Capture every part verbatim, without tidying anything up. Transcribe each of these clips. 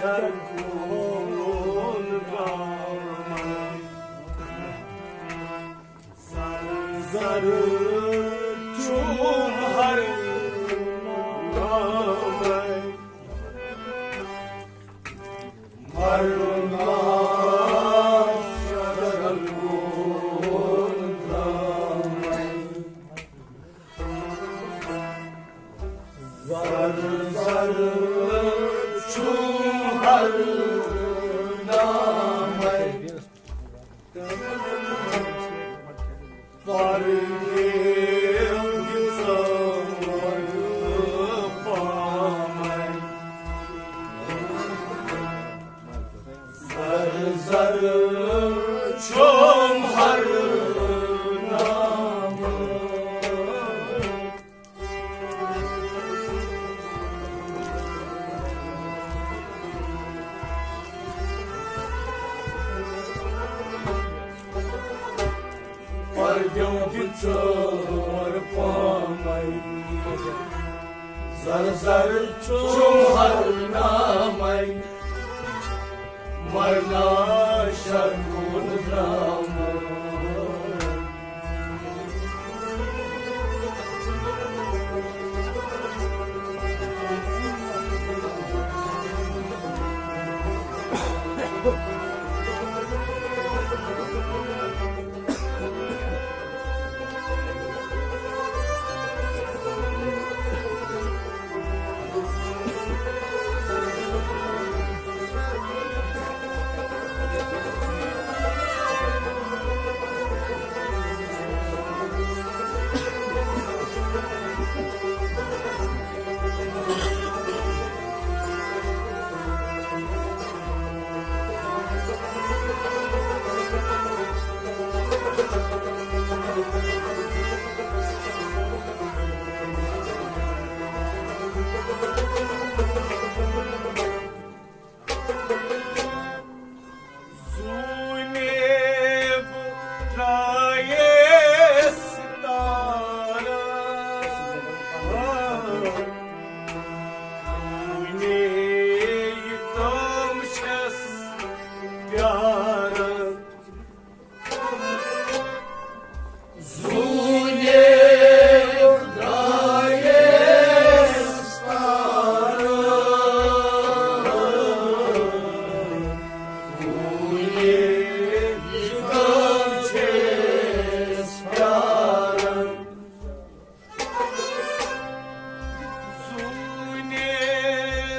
زر زر چھُم ہر نامے، مرنا شرن گون درامے۔ زر زر چھُم ہر نامے، پرگیل گژھان پامے۔ زر زر چھُم ہر نامے۔ پردیو دِژار پامے۔ زر زر چھُم ہر نامے، مرنا شرگون درامے۔ زوٗنہِ بہٕ درٛایس تارا، وُنے یہِ تام چھَس پیاران۔ زوٗنہِ درٛایس تارا، وُنے یہِ تام چھَس پیاران۔ زوٗنہِ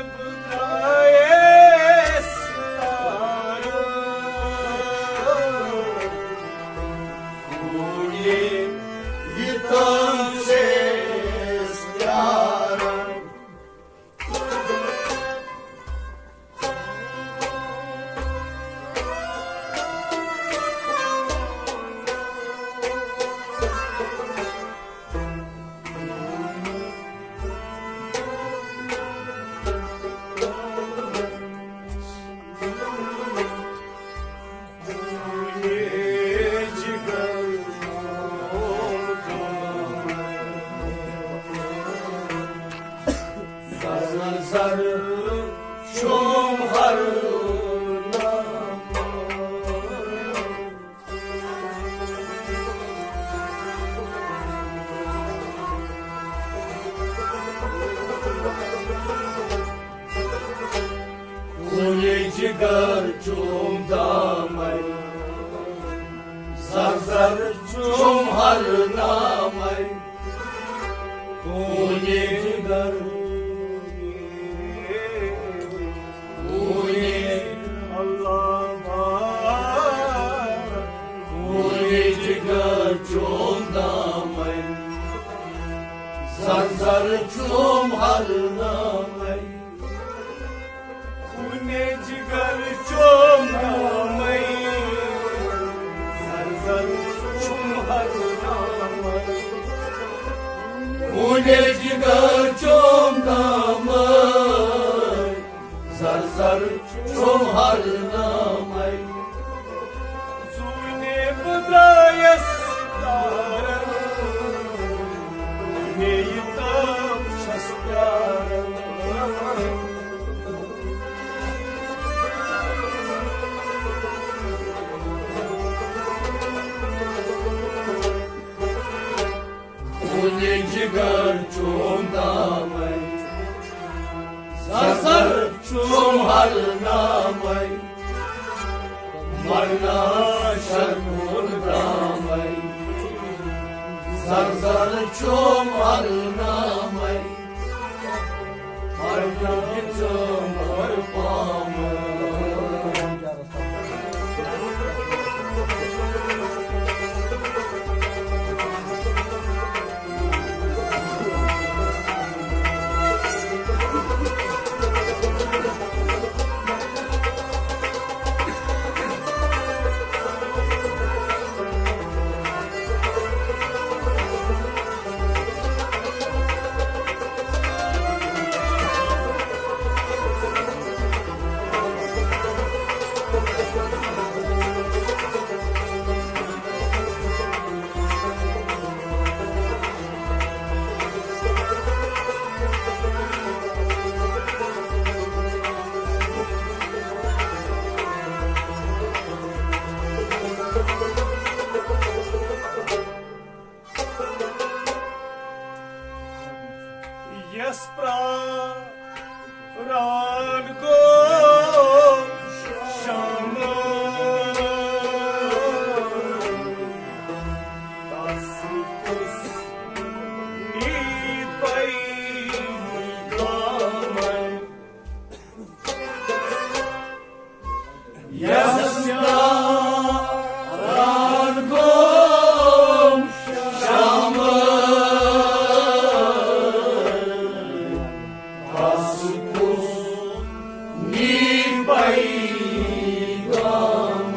بہٕ درٛایس تارا، وُنے یہِ تام چھَس پیاران۔ زر زر چھُم ہر نامے۔ خوٗنہِ جگر چھُم دامے، زر زر چھُم ہر نامے۔ خوٗنہِ جگر، خوٗنہِ، اللہ، خوٗنہِ جگر چھُم دامے، زر زر چھُم ہر نامے۔ خوٗنہِ جگر چھُم دامے، زر زر چھُم ہر نامے۔ خوٗنہِ جگر چھُم دامے، زر زر چھُم ہر نامے۔ زوٗنہِ بہٕ درٛایس تارا، وُنے یہِ تام چھَس پیاران۔ چھُم ہر نامے، مرنا شرمون درامے۔ زر زر چھُم ہر نامے، مرنا چھُم ہر پامے۔ یس پران گو شام، تس کس نی پی گامن۔ یس پران گوم شام، تس کس نی پیغام۔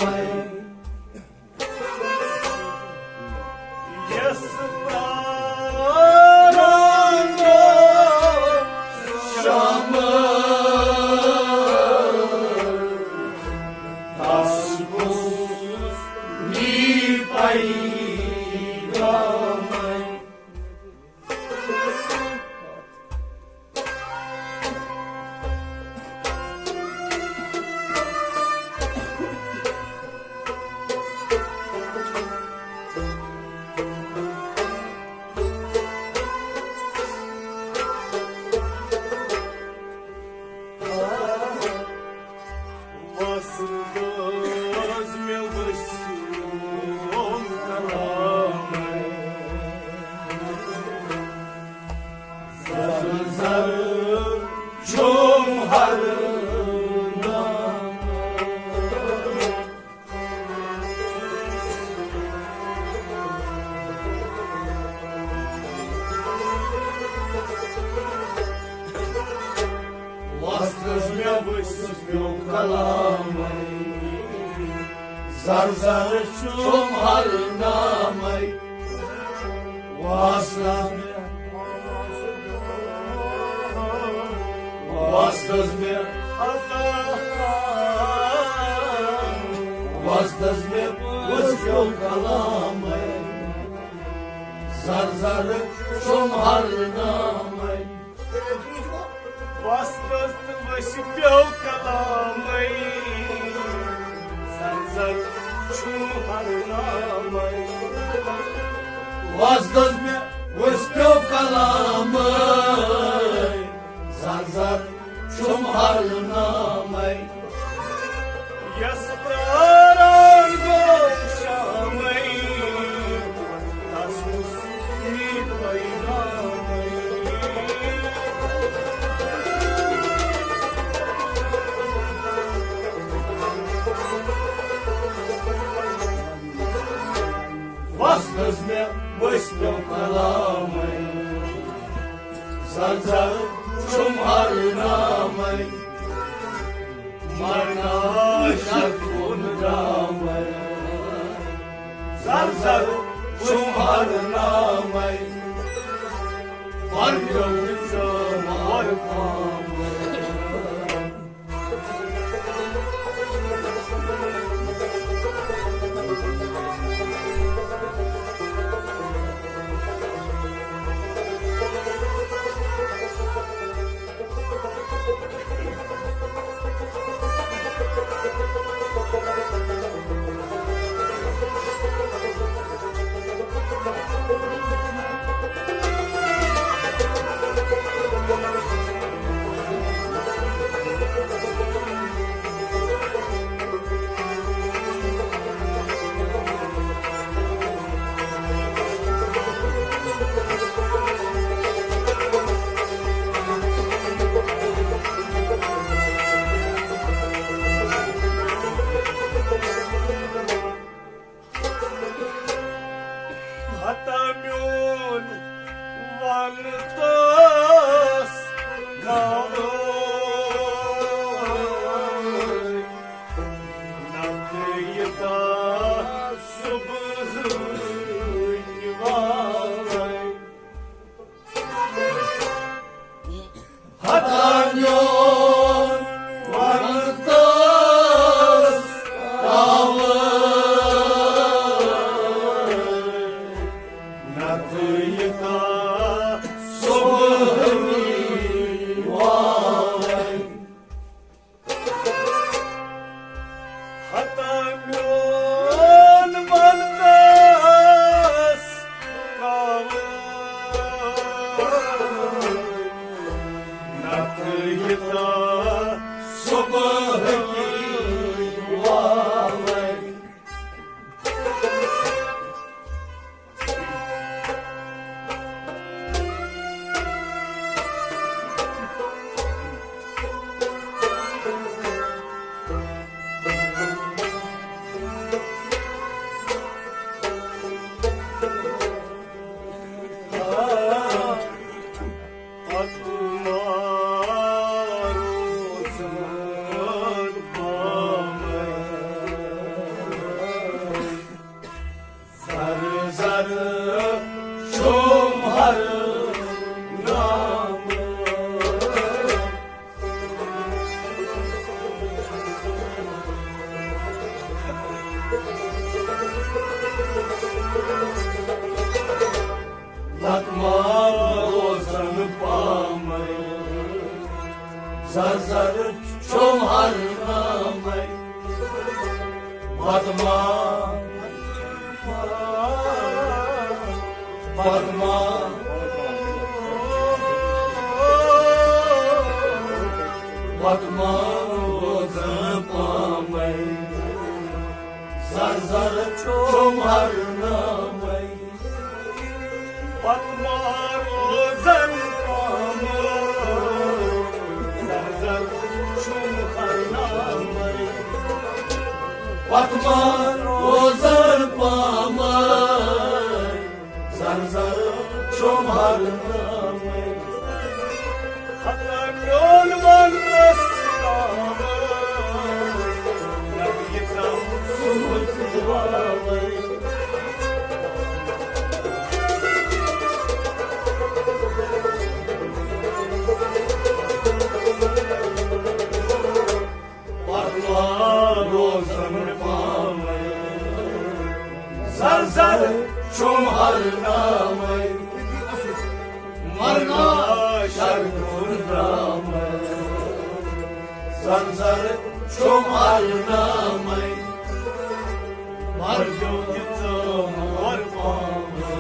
یس پران شام، تس گوٚژھ نی پیغام۔ وس گوٚژھ مےٚ ؤسِتھ کلامے۔ زر زر چھُم ہر نامے۔ وس گوٚژھ مےٚ ؤسِتھ پیوٚو کلامے۔ زر زر چھُم ہر نامے۔ وس گوٚژھ مےٚ، وس گوٚژھ مےٚ، وس گوٚژھ مےٚ ؤسِتھ پیوٚو کلامے۔ زر زر چھُم ہر نامے۔ وس گوٚژھ تہٕ ؤسِتھ پیوٚو کلامے۔ زر زر چھُم ہر نامے۔ وس گوٚژھ مےٚ ؤسِتھ پیوٚو کلامے۔ زر زر چھُم ہر نامے۔ یس پراران گوٚو شامے، تس اوس یی پیغامے۔ وس گوٚژھ مےٚ ؤسِتھ پیوٚو کلامے۔ زر زر چھُم ہر نامے۔ مرنا شرمون درامے۔ زر زر چھُم ہر نامے۔ پنجو چھُم ہر پامے۔ صبح کی واوَے۔ زر زر چھوم ہر نام۔ لغمان روزن پامے، زر زر چھوم ہر نامے۔ پدما، پدما، پدما روزن پامے، زر زر چھوم ہر نامے۔ پدما روزن پامے، زر زر چھوم ہر نامے۔ پدما روزن پامے، زر زر چھوم ہر نامے۔ ہتا میون من گوٚژھ ترٛاوُن، نبی اکرم سُنٛد دعاوے۔ پتوا روزن پامے، زر زر چھوم ہر نامے۔ مرنا شر دون رامے، زر زر چھوم ہر نامے۔ مر جو کت ہر پامے۔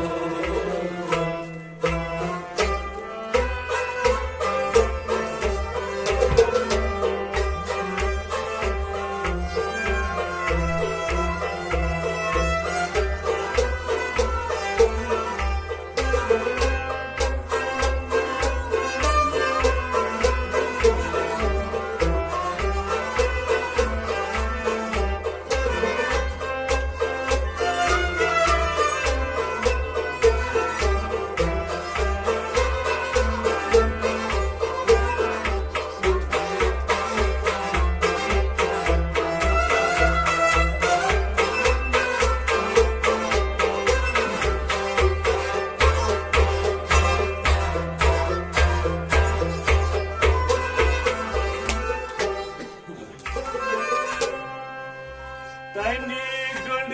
تنی گنڈ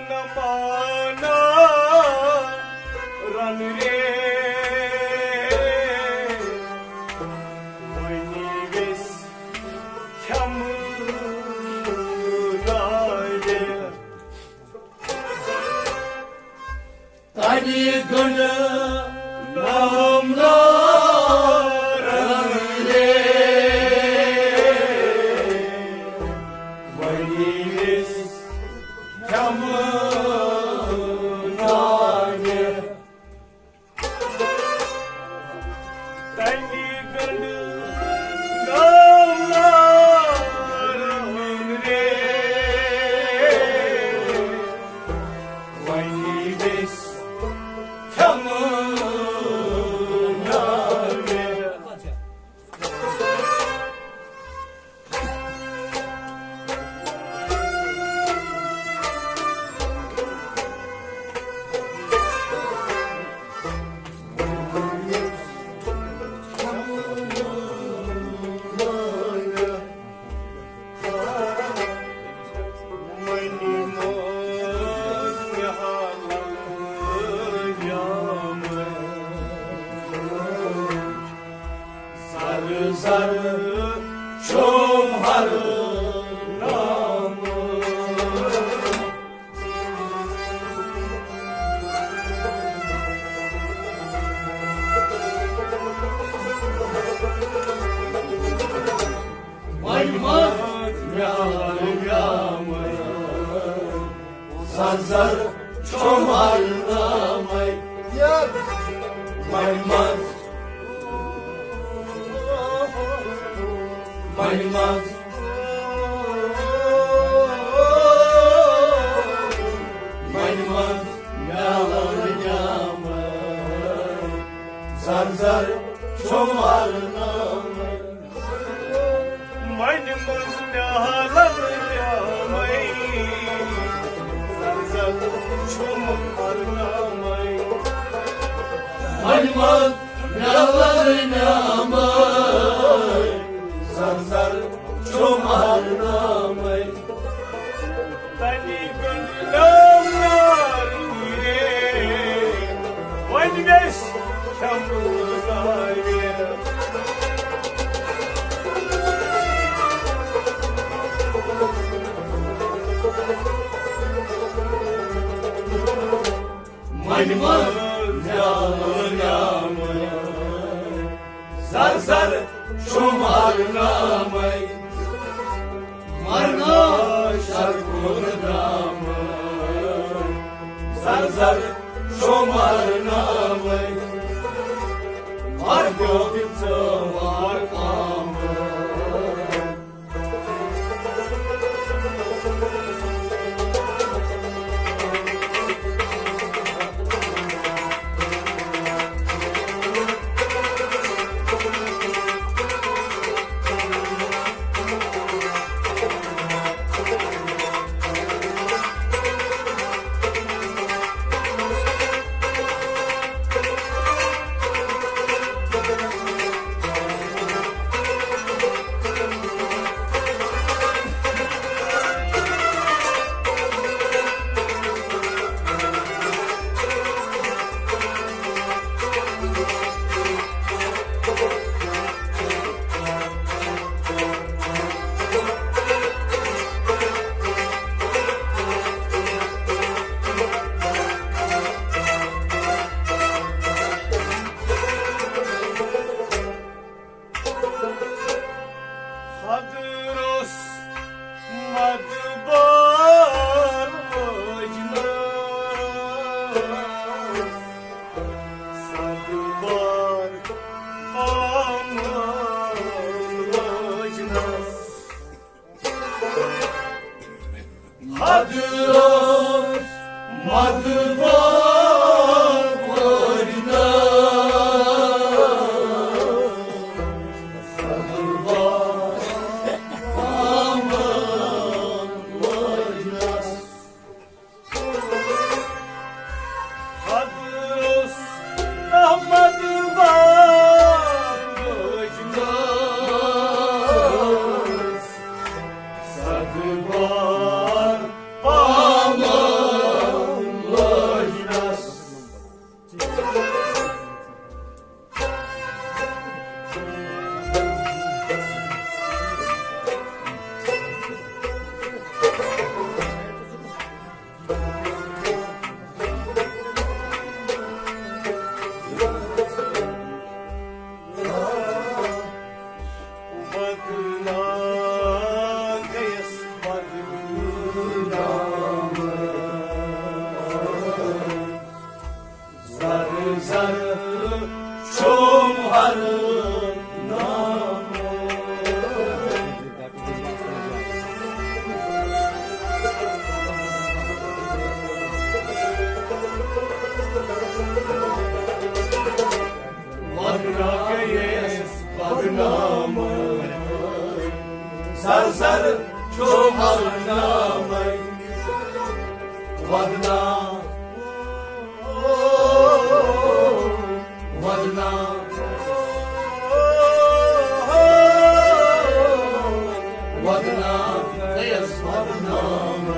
نمانا رن رے، ونی ویس کھم نارے۔ تنی گنڈ نام نارن رے، ونی ویس کھم نارے۔ تنی گنڈ نام نارن رے، ونی ویس کھم نارے۔ سر سر چھوم ہر نام۔ منٛز میٛانہِ گامہٕ زر زر چھُم ہرنامَے۔ وۄنۍ منٛز، وۄنۍ منٛز، وۄنۍ منٛز میٛانہِ گامہٕ زر زر چھُم ہرنامَے۔ وۄنۍ منٛز میٛالن نیامَے، زر زر چھُم ہرنامَے۔ وۄنۍ منٛز میٛالن نیامَے، زر زر چھُم ہرنامَے۔ تنی گنڈ نام نار گُرے، وۄنۍ گژھِ کھٮ۪مہٕ نارِ۔ وۄنۍ منٛز زیادٕ نعمت۔ زر زر شمار نامے، مرنا شرکُل درامے۔ زر زر شمار نامے، ہر بیوتِ ژٕ وار آمے۔ حضرس مدبار وجنا، صدبار آمان وجنا۔ حد اوس مدبار وجنا، صدبار آمان وجنا۔ حضرت احمد بانگوش ناز، صد بار آمان لوش ناز۔ زر زر شوم ہر نام۔ ودنا گیس بدنام۔ زر زر شوم ہر نام۔ ودنا ودنا، ودنا گیس بدنام۔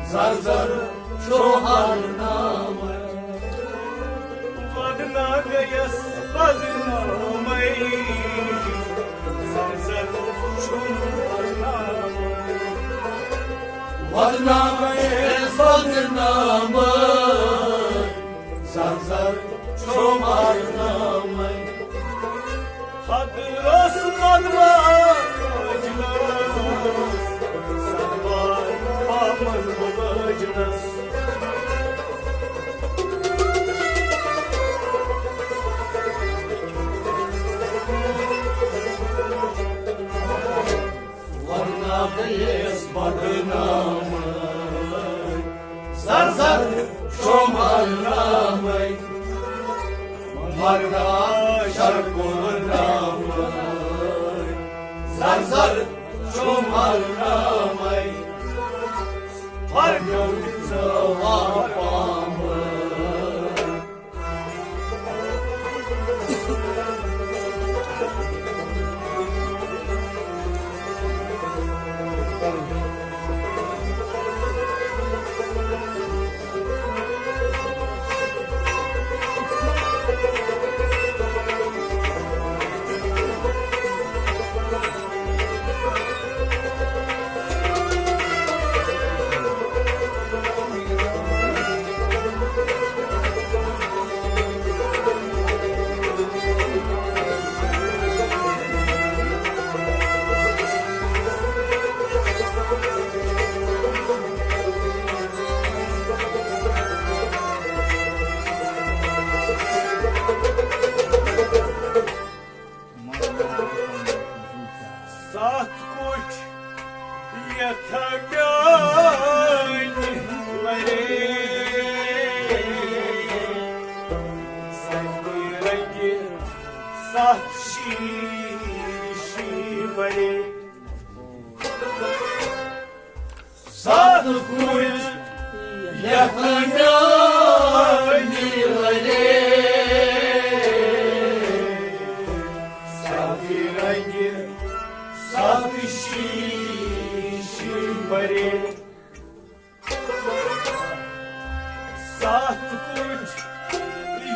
زر زر شوہر نام۔ ودنا گیس بدنام۔ زر زر شوہر نام۔ ودنا گیس بدنام۔ زر زر شمار نامے۔ حضرت مدوار ورنہ گٔیَس بدنام، زر زر چھُم ہر نامے۔ ورنہ شر کوٚر نامے، زر زر چھُم ہر نامے۔ ورنہ ژٕ وار پامے۔ ستھ کُٹھۍ یتھ میانہِ لرے، ستی رنگہِ ستھ شیٖشہٕ بھرے۔ ستھ کُٹھۍ یتھ میانہِ لرے، ستی رنگہِ ستھ شیٖشہٕ بھرے۔ ستھ کُٹھۍ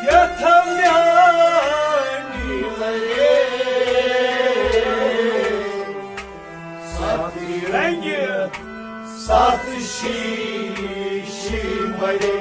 یتھ میانہِ لرے، ستھ رنگہِ ستھ شیٖشہٕ بھرے۔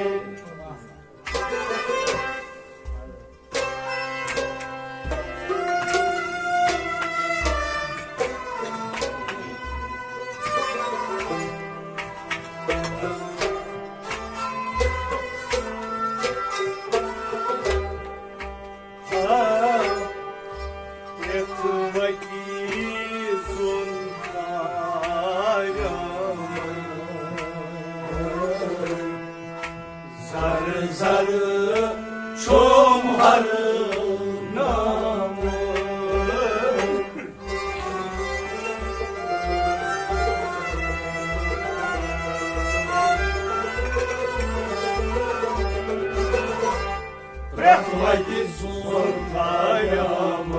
پرٛٮ۪تھ وَتہِ زوٚن تارَم۔ زر زر چھوم ہر نام۔ پرٛٮ۪تھ وَتہِ زوٚن تارَم۔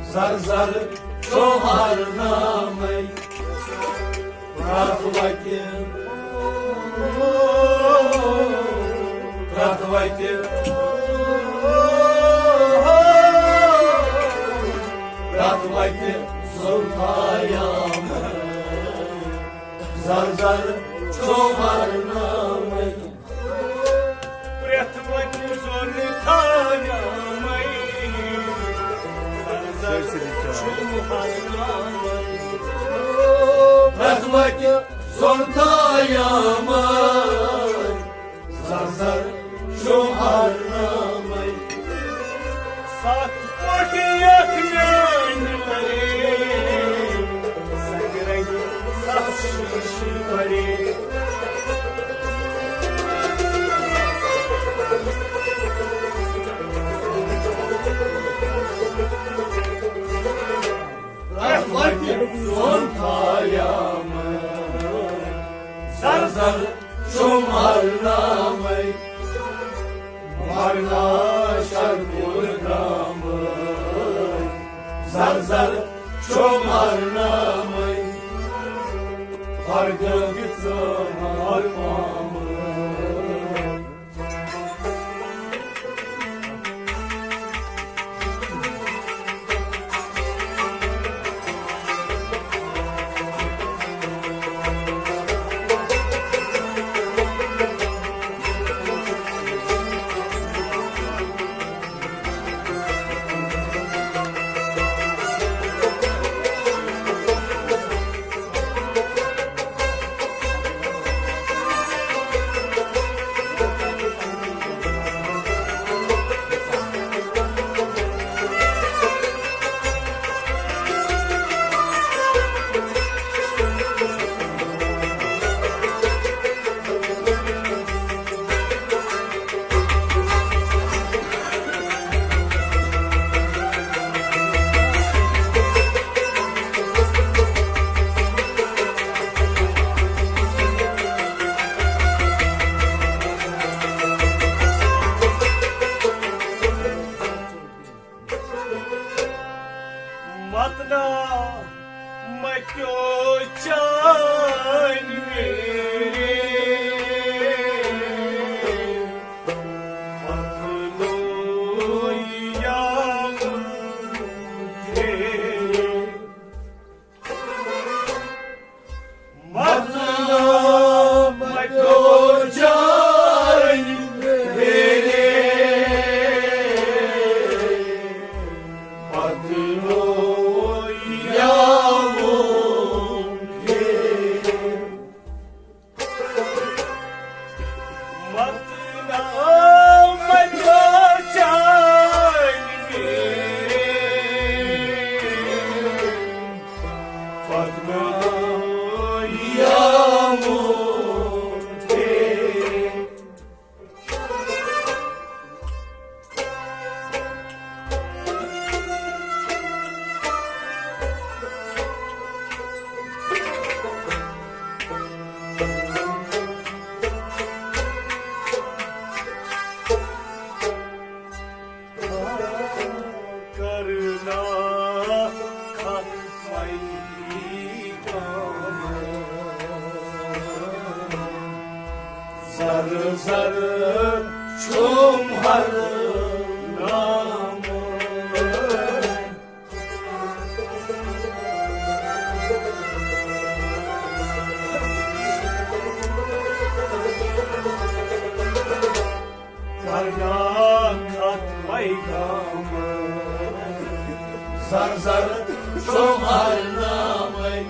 زر زر چھوم ہر نامے۔ پرٛٮ۪تھ وَتہِ، پرٛٮ۪تھ وَتہِ، پرٛٮ۪تھ وَتہِ زوٚن تارَم۔ زر زر چھوم ہر نامے۔ پرٛٮ۪تھ وَتہِ زوٚن تارَمے۔ زر زر چھوم ہر نامے۔ پرٛٮ۪تھ وَتہِ زوٚن تارَمے۔ زر زر چھوم ہر نامے۔ ستھ کُٹھۍ یتھ میانہِ لرے، ستھ رنگہِ ستھ شیٖشہٕ بھرے۔ پرٛٮ۪تھ وَتہِ زوٚن تارَم۔ زر زر چھوم ہر نامے۔ ورنہ شر کوٚر نامے۔ زر زر چھوم ہر نامے۔ ہر دِل گژھِ ہر پامے۔ اتنا متیو چانہِ میرے، اتنو یا میرے۔ مطلب جو جان میرے، پتلو یا مونگے۔ کرنا ختمے غم۔ زر زر چھُم ہر نام۔ کرنا خط پیغام، زر زر شمار نامے،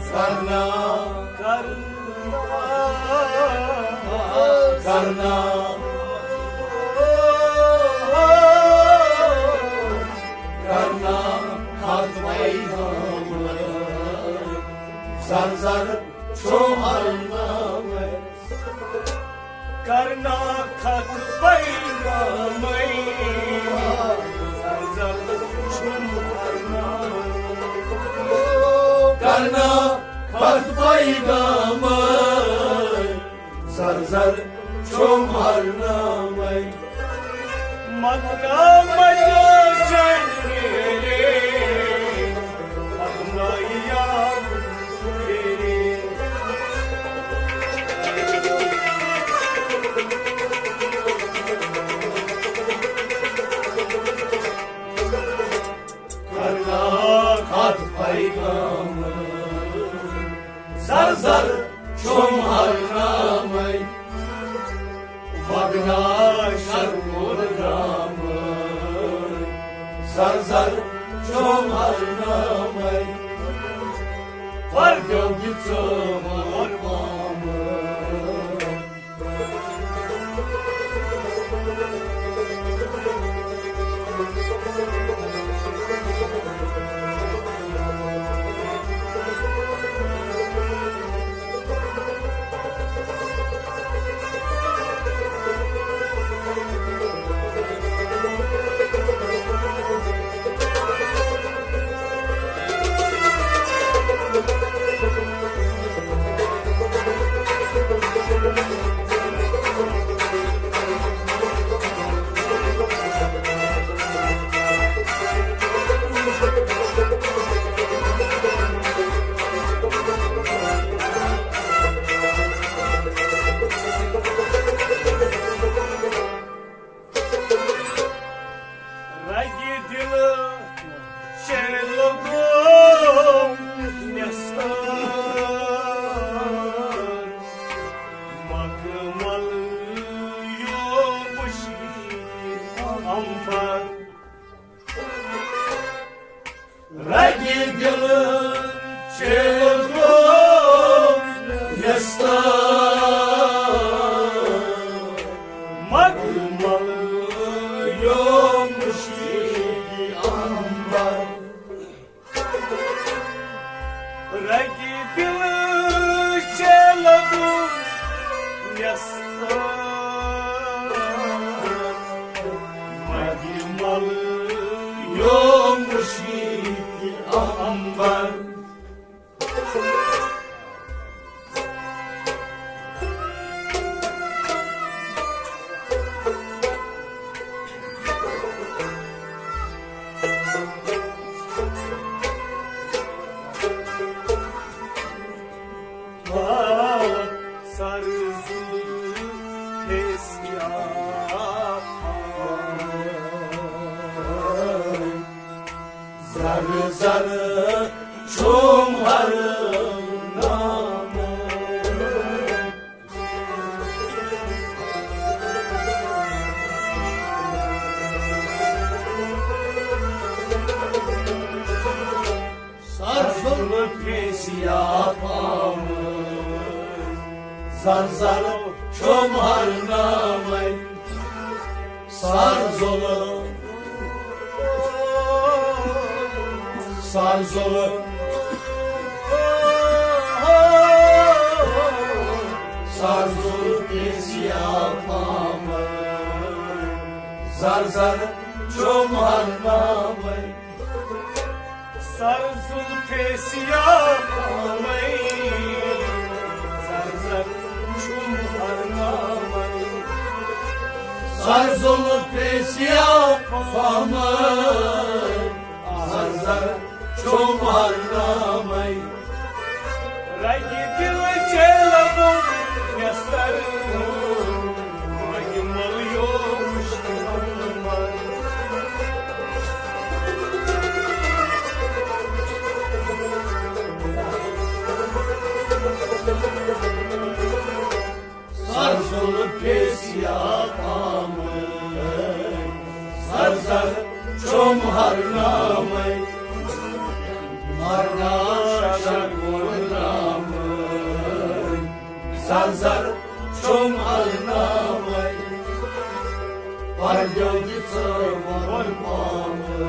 کرنا، کرنا، کرنا، کرنا خط پیغام، زر زر شمار نامے۔ کرنا خط پیغامے، زر زر چھُم کرنا۔ کرنا خط پیغامے، زر زر چھُم ہر نامے۔ مکہ مدینہ میرے، مکہ یا میرے۔ کرنا خط پیغام، زر زر چھُم ہر نامے۔ وگنا شرمول رام، زر زر چھُم ہر نامے۔ پردیو دِژ مور پام۔ رگہِ دِلہٕ شیلہٕ گوٚو نٮ۪ستان، مخمل یوم مُشکِل عنبر۔ رگہِ دِلہٕ شیلہٕ گوٚو نٮ۪ستان، مخمل یوم مُشکِل عنبر۔ رگہِ دِلہٕ شیلہٕ گوٚو نٮ۪ستان، مخمل یوم مُشکِل عنبر۔ زر زر چھُم ہر نامہٕ۔ سر زُلفے سیاہ پامہٕ، زر زر چھُم ہر نامے۔ سر زُلف، سر زُلف، سر زُلفے سیاہ پامہٕ، زر زر چھُم ہر نامے۔ سر زُلفے سیاہ پامے، زر زر چھُم ہر نامے۔ سر زُلفے سیاہ پامے، زر زر چھُم ہر نامے۔ رگہِ دِلہٕ چے لگوو نٮ۪ستر، رگہِ مۄلیو مُشکِل مر۔ سر زُلفے سیاہ پامے، زر زر چھُم ہر نامے۔ مرنا شکر نامے، زر زر چھُم ہر نامے۔ پردیو دِژٕ وۄن پامے۔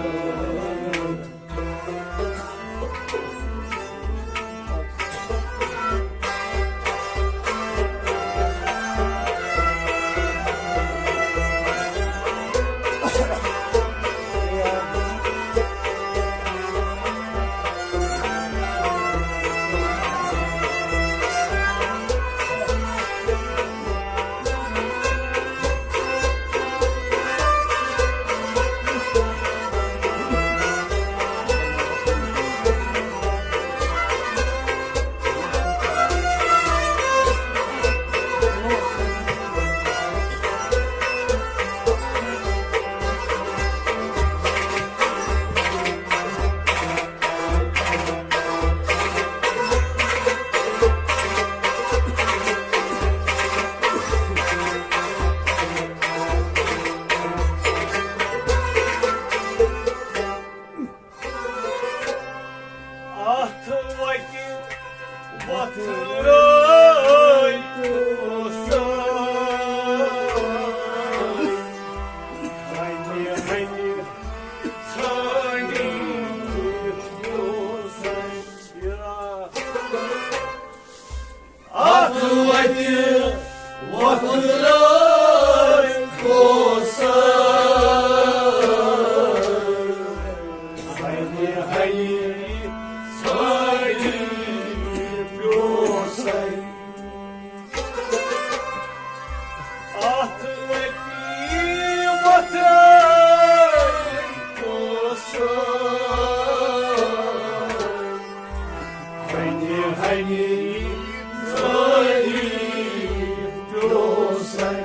اتھ وتہِ وۄتھرٲے اوسُے، وتہِ ہنہِ ژھانٛڈی اوسُے۔ اتھ وتہِ وۄتھرٲے اوسُے، ہنہِ ہنہِ ژھانٛڈی اوسُے۔ اتھ وتی وتھرٲے اوسُے، ہنہِ ہنہِ ژٲری پیوسَے۔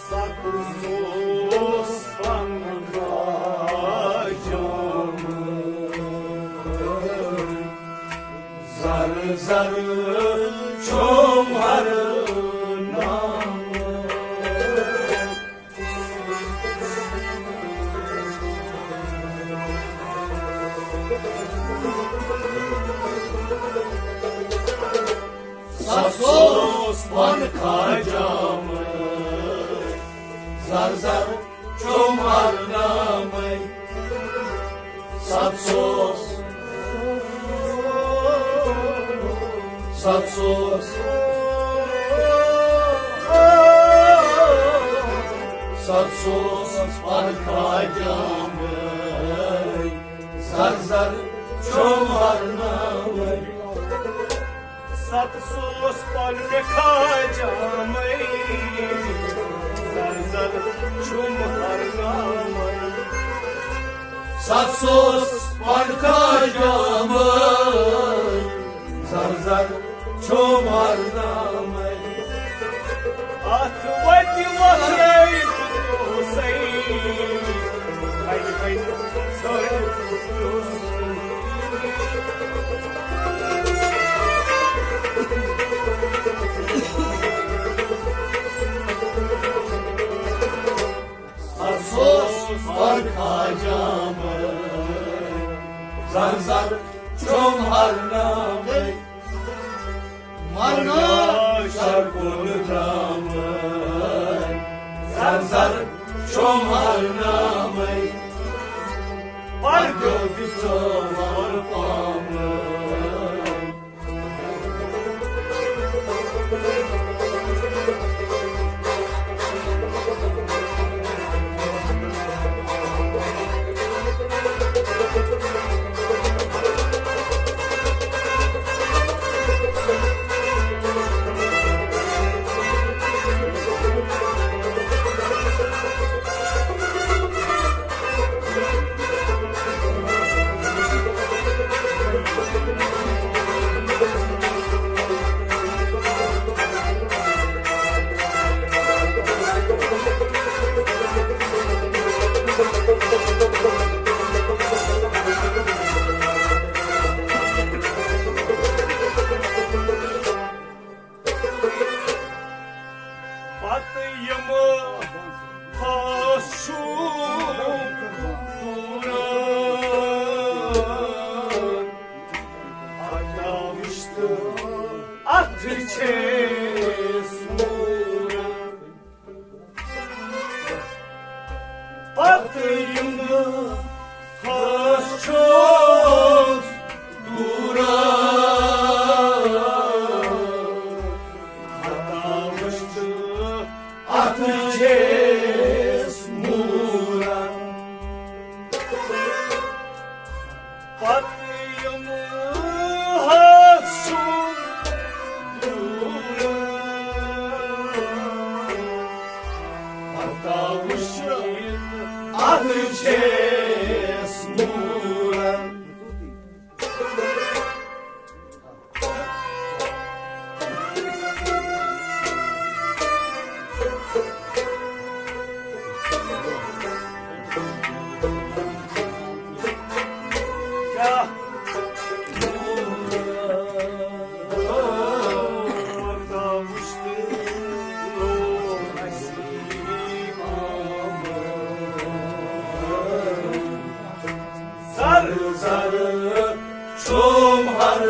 سَتھ اوس پَنہٕ راجامہٕ، زَرٕ زَرٕ چھومہر نامہٕ۔ سَتھ اوس پَنہٕ کھاجامہٕ، زَر زَر چھومہر نامَے۔ سَتھ اوس، سَتھ اوس، سَتھ اوس پَنہٕ کھاجامَے، زَر زَر چھومہر نامَے۔ سَتھ اوس پَنہٕ کھاجامَے، زَر زَر چھُم ہرنامَے۔ سَتھ سوس پنکھا جامَے، زر زر چھُم ہرنامَے۔ اَتھ وَتہِ وَتھرٲوِتھ اوسَے، اَتہِ وَتہِ ژھٲنٛڈِتھ اوسَے۔ سَتھ سوس پنکھا جامَے، زر زر چھُم ہرنامَے۔ مرنا شرکُن درامَے، زر زر چھُم ہرنامَے۔ پردیو تہِ ژٲوار پامَے۔ پتہٕ یِم خاص چھُ دوٗران، اَتھ وٕچھتہٕ اَتھ چھِ سوران۔ پتہٕ یِم خاص چھُس دوٗران، ہتا وٕچھتہٕ اَتھ چھِس موٗران۔ پتہٕ یِم حظ چھُ دوٗر، پتہ وٕچھِتھ اَتھ چھِس موٗرن۔ زر زر چھُم ہر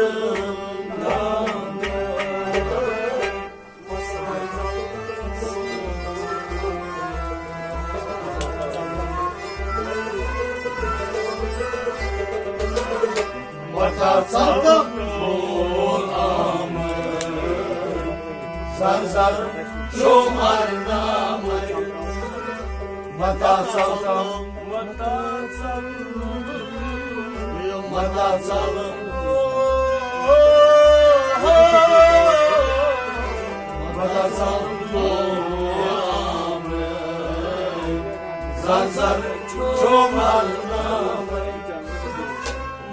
متا ژلتم لول آمر، زر زر چھُم ہر نامر۔ متا ژلتم، متا ژل، متا ژل، متا ژل لول آمر، زر زر چھُم ہر نامر۔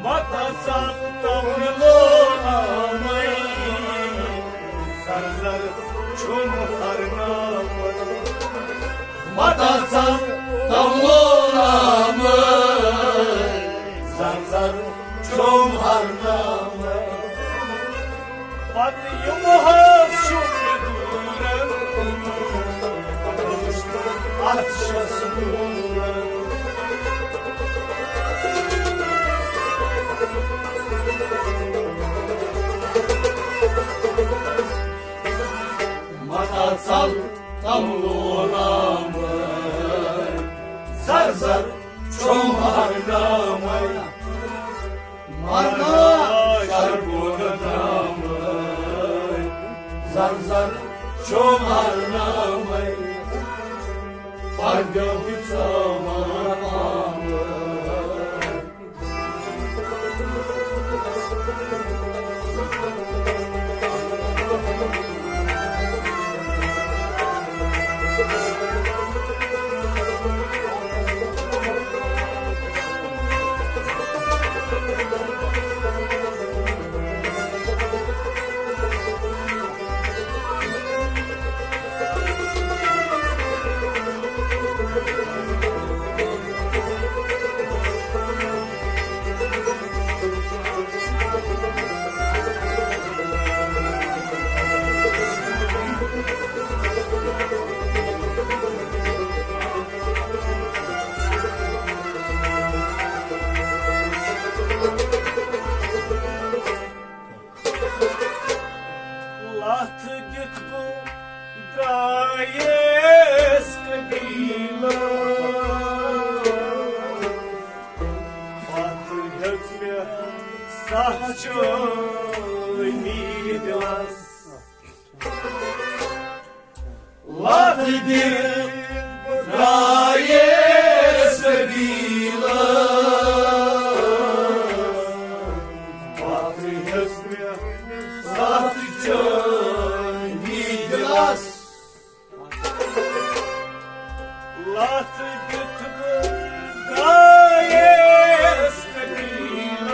متا ژل تم لول آمر، زر زر چھُم ہر نامر۔ متا ژل تم لول آمر، زر زر چھُم ہر نامر۔ پتہٕ یِم حظ چھُم دوٗرن، اَتھ چھَس دوٗرن۔ متا ژل تم لول آمر، زر زر چھُم ہر نامر۔ مرنا شرکُن درامر، زر زر چھُم ہر نامر۔ پردیو تہِ ژٲوار آمر۔ پتہٕ ہیٚژ مےٚ ستھ چٲنی دِلس۔ لتھ دِتھ درٛایس قبیلس۔ پتہٕ ہیٚژ مےٚ ستھ چٲنی دِلس۔ لتھ دِتھ بہٕ درٛایس قبیلس۔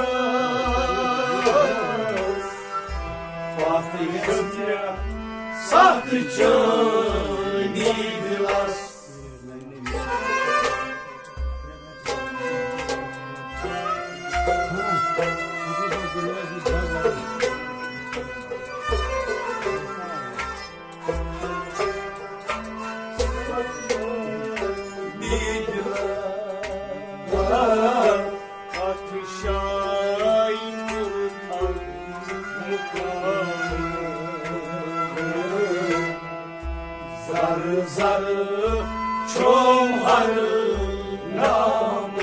پتہٕ ہیٚژ مےٚ ستھ چٲنی دِلس۔ اتھ جایہِ کوٚر تھل مُقام۔ زر زر چھوم ہر نام۔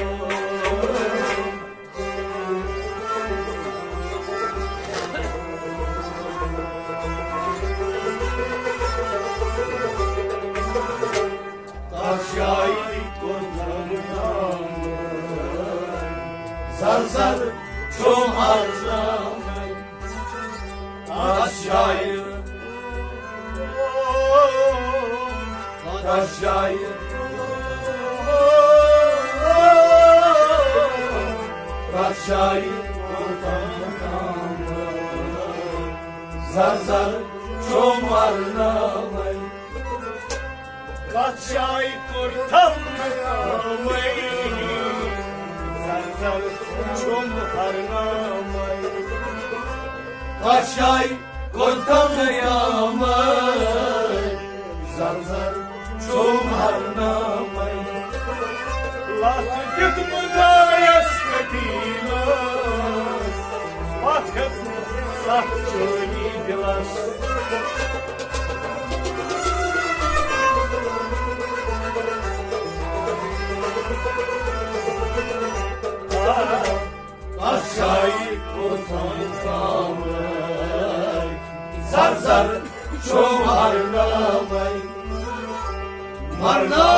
تتھ جایہِ کوٚر نام۔ زر زر چھوم ہر نام۔ تتھ جایہِ، تتھ جایہِ، تتھ جایہِ کوٚر تام زر زر چھوم ہر نام۔ تتھ جایہِ کوٚر تھل مُقامٕے، زر زر چھوم ہر نامٕے۔ تتھ جایہِ کوٚر تھل مُقامٕے، زر زر چھوم ہر نامٕے۔ لتھ دِتھ بہٕ درٛایس قبیلس، پتھ ہیٚژ مےٚ ستھ چٲنی دِلس۔ تتھ جایہِ کوٚر تھل مُقامٕے، زر زر چھوم ہر نامٕے۔ مرنا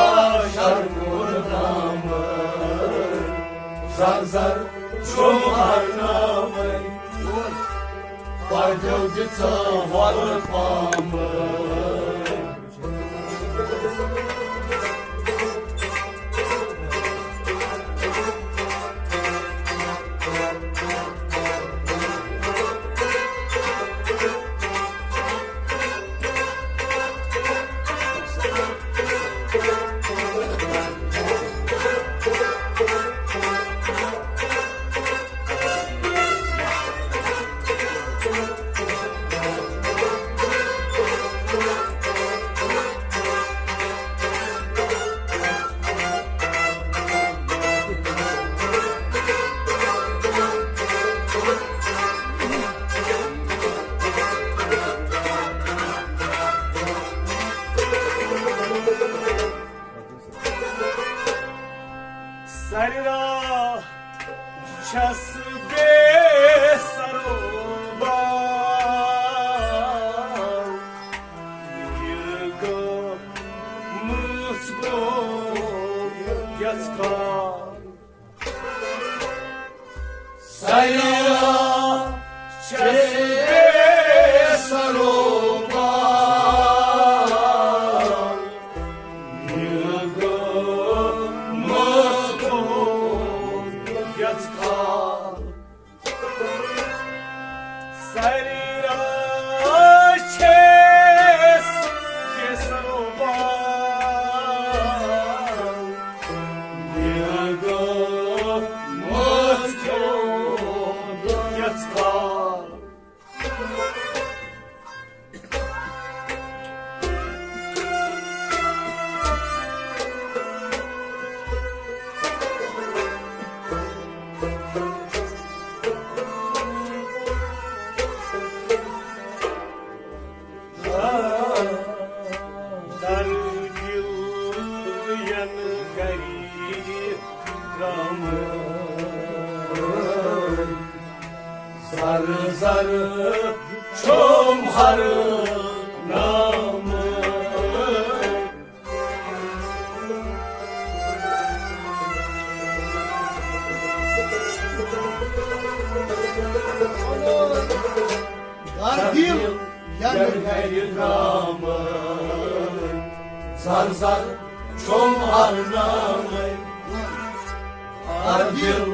شر کوٚر نامٕے، زر زر چھوم ہر نامٕے۔ پردیو دِژ وۄلہٕ پامٕے۔ سرِ راتھ چھَس بے سرو بال، یہِ گٲمٕژ گوٚو یَژھ کال۔ سرِ راتھ چھَس بے سرو بال، یہِ گٲمٕژ گوٚو یَژھ کال۔ سرِ راتھ چھَس بے سرو بال، یہِ گٲمٕژ گوٚو یَژھ کال۔ زر چھوم ہر نام۔ دردیل ینہٕ گرِ درامٕے، زر زر چھوم ہر نامٕے۔ دردیل،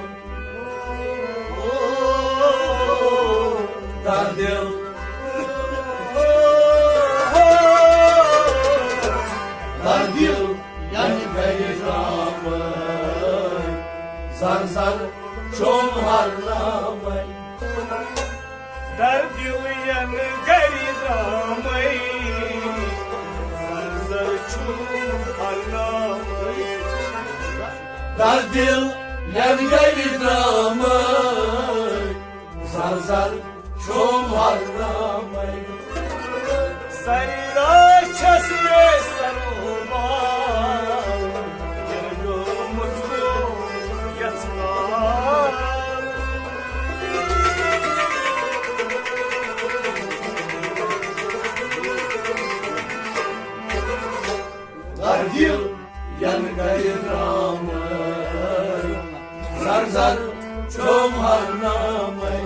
دردیل، دردیل ینہٕ گرِ درامٕے، زر زر چھوم ہر نامٕے۔ دردیل ینہٕ گرِ درامٕے، زر زر چھوم ہر نامٕے۔ دردیل ینہٕ گرِ درامٕے، زر زر چھوم ہر نامٕے۔ سرا چھس یے سروما، ییٚلہِ گوٚمُت گوٚو یژھان۔ دردیل ینہٕ گرِ درامٕے، زر زر چھوم ہر نامٕے۔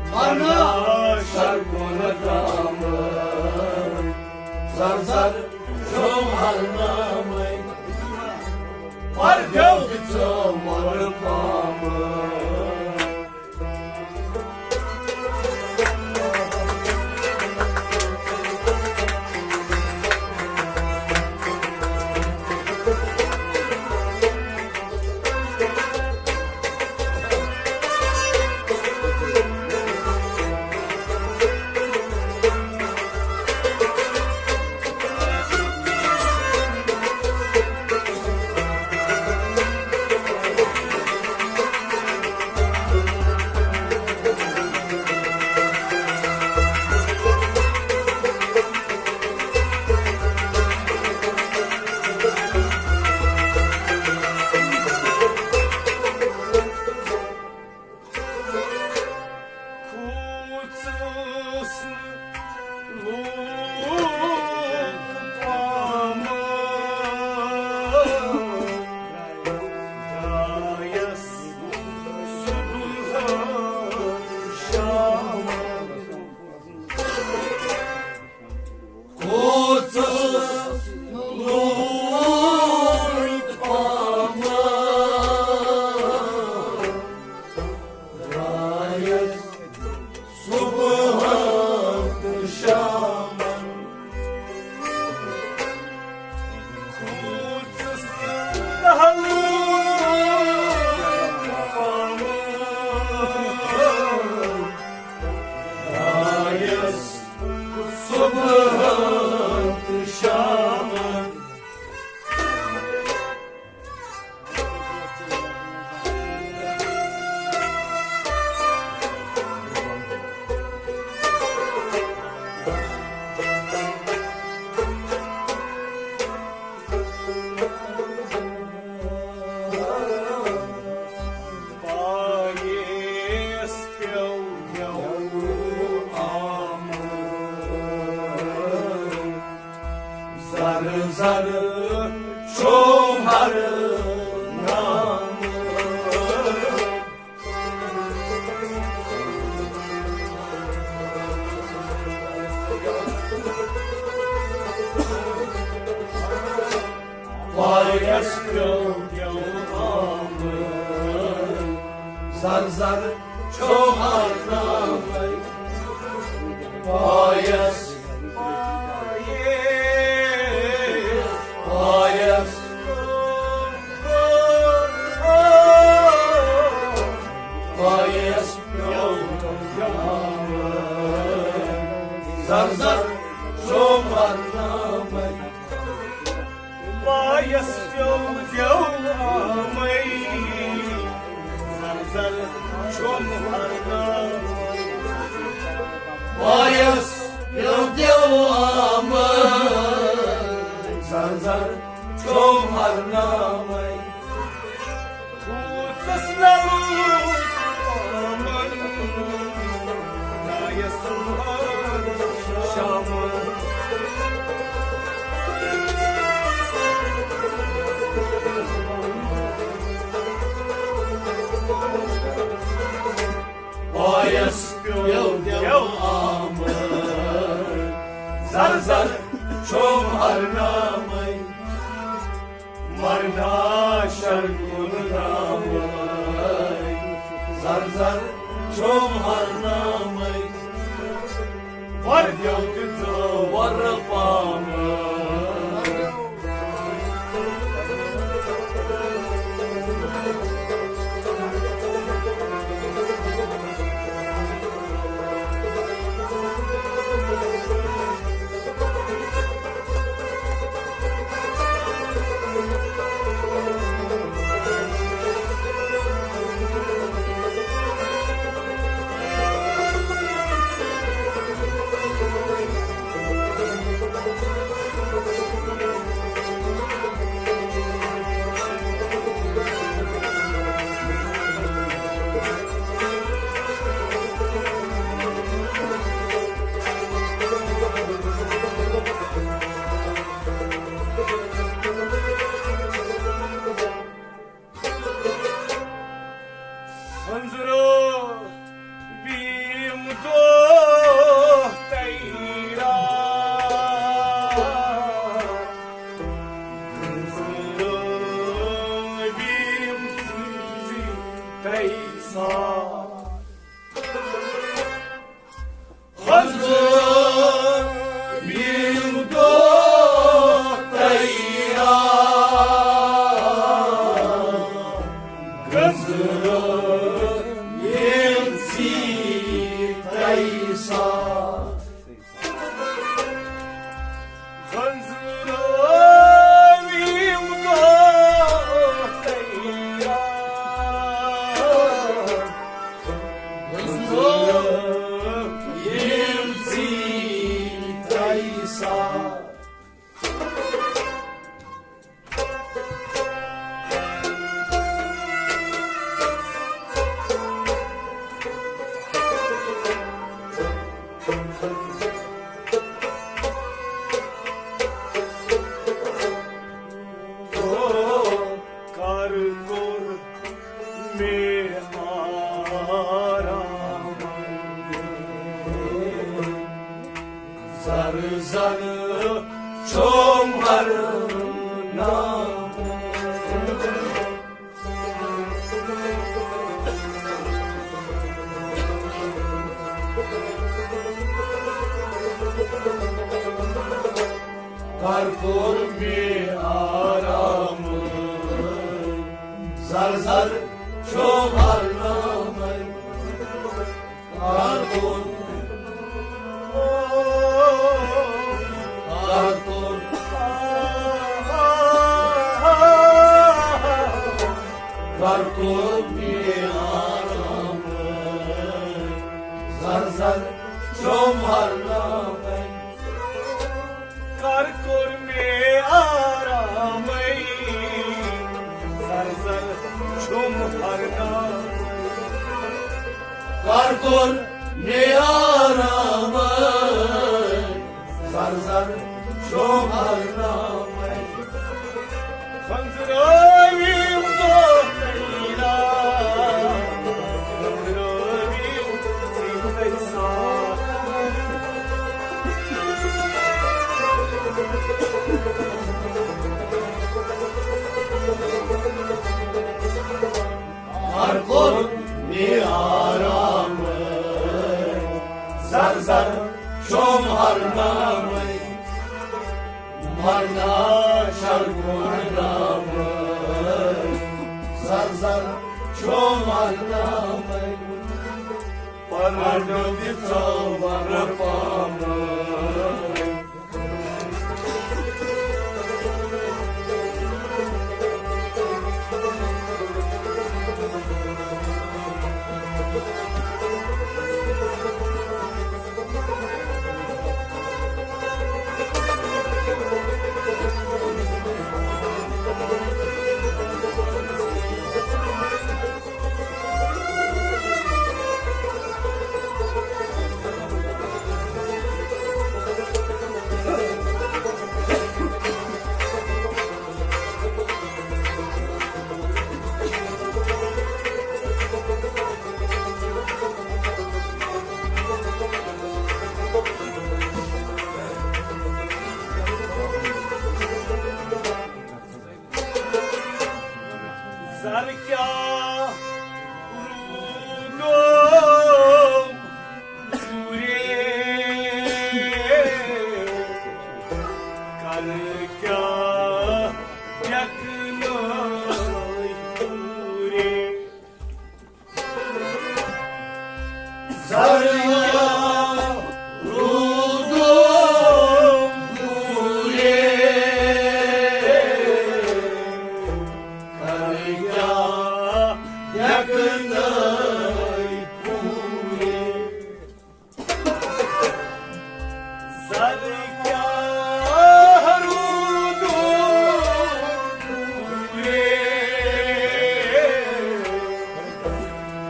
مرنا شر کُن درامٕے، زر زر چھوم ہر نامٕے۔ پر دیو دِژٕ مۄلہٕ پامٕے۔ کھوٗژُس نہٕ لوٗکھ پامہٕ، درٛایس صُبحن شامن۔ کھوٗژُس لوٗکھ پامہٕ، درٛایس صُبحن تہٕ شامن۔ کھوٗژُس لوٗکھ پامہٕ، درٛایس صُبحن تہٕ شامن۔ پایس پیوٚو یوٕ آمُت، زر زر چھوم ہر نامہٕ۔ پایس پیوٚو یوٕ آمُت، زر زر چھوم ہر نامہٕ۔ پایس، پایس، پایس پیوٚو یوٕ آمُت، زر زر چھوم ہر نامٕے۔ پایس پیوٚو یوٕ آمٕے، زر زر چھوم ہر نامٕے۔ پایس پیوٚو یوٕ آمٕے، زر زر چھوم ہر نامٕے۔ کھوٗژُس نہٕ لوٗکھ پامہٕ، ناشر کُن درٛامٕے، زر زر چھوٚم ہرنامٕے، وردیو تہِ ژٲو وۄرٕ پامٕے۔ خنزرو بیم دو تیرا، خنزرو بیم تیرا۔ خنزرو بیم دو تیرا، خنزرو بیم سی تیسا۔ خنزرو بیم دو تیرا، خنزرو بیم سی تیسا۔ کر کوٚر مےٚ آرام۔ زر زر چھوٚم ہر نام۔ کر کوٚر مےٚ آرام، زر زر چھوٚم ہر نام۔ کر کوٚر، کر کوٚر، کر کوٚر مےٚ آرام، زر زر چھوٚم ہر نام۔ کر کوٚر مےٚ آرامٕے، زر زر چھوٚم ہر نامٕے۔ کر کوٚر مےٚ آرامٕے، زر زر چھوٚم ہر نامٕے۔ خنزرٲوِم دۄہ تیرا، خنزرٲوِم ژیٖرۍ ساتھ۔ ہر کوٚر مےٚ آرام، زر زر چھوٚم ہر نامٕے۔ مرنا شل گُنڈامٕے، زر زر چھوٚم ہر نامٕے۔ پرنو دِژو ورٕ پامٕے۔ سر کیٛاہ روٗدُم پوٗرے، کر کیٛاہ ڈٮ۪کنٲے پوٗرے۔ سر کیٛاہ روٗدُم پوٗرے، کر کیٛاہ ڈٮ۪کنٲے پوٗرے۔ سر کیٛاہ روٗدُم پوٗرے،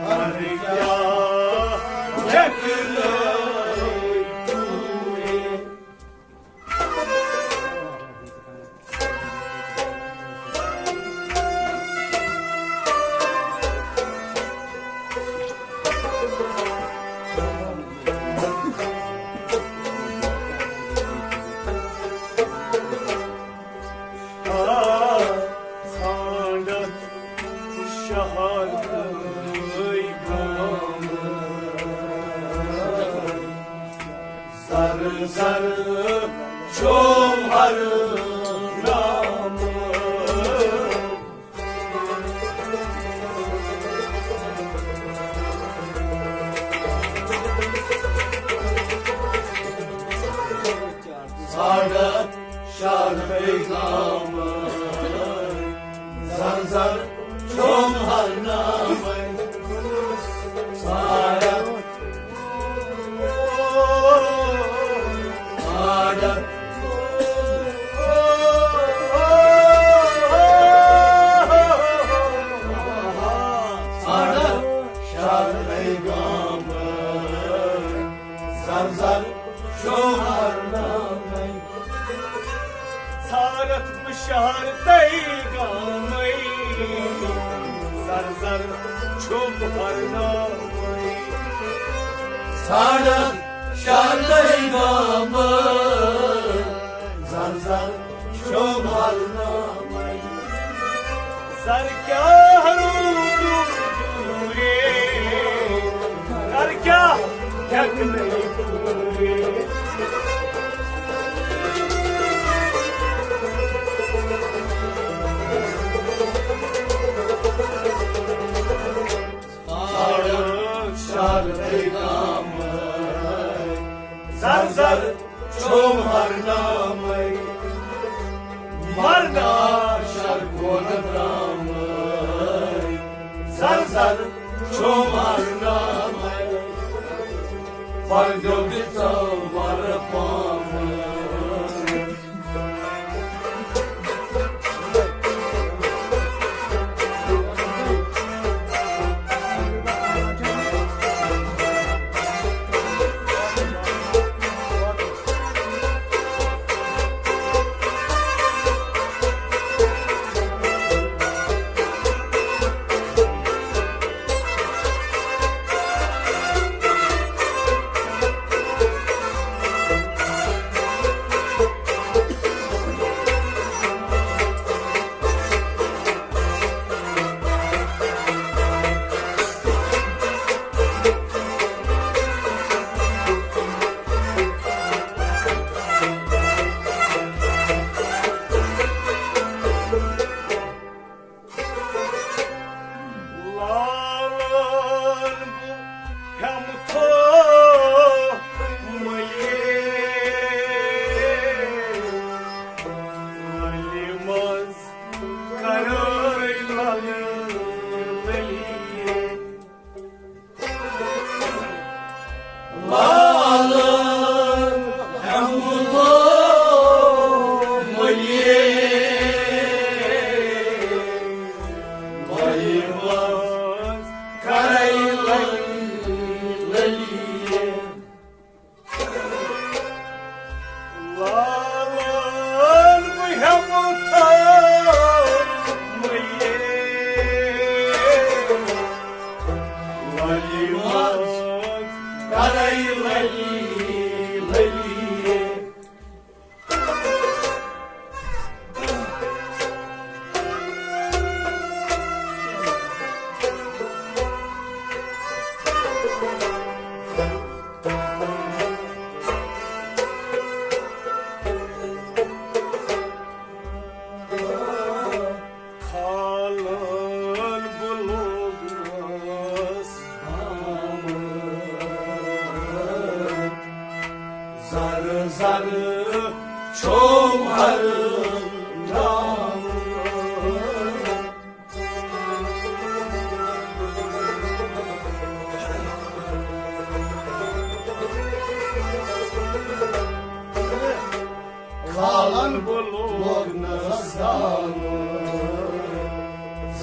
سر کیٛاہ ڈٮ۪کنٲے پوٗرے۔ آ، ژھانڈتھ شہر تہٕ گامہٕ۔ زر زر چھوم ہر نام۔ ساڑت شار پیغام، زر زر چھوم ہر نام۔ ساڑت ژھارتھ بہٕ شہر تہٕ گامے، زر زر چھُم ہر نامے۔ ژھانڈتھ شہر تہٕ گامے، زر زر چھُم ہر نامے۔ زر کیٛاہ روٗدُم پوٗرے، زر کیٛاہ ڈٮ۪کنَے پوٗرے۔ آڑک شار پیغام، زر زر چھوم ہر نامے۔ مرنا شر گون درام، زر زر چھوم ہر نامے۔ پر دیو دِژو ور پام۔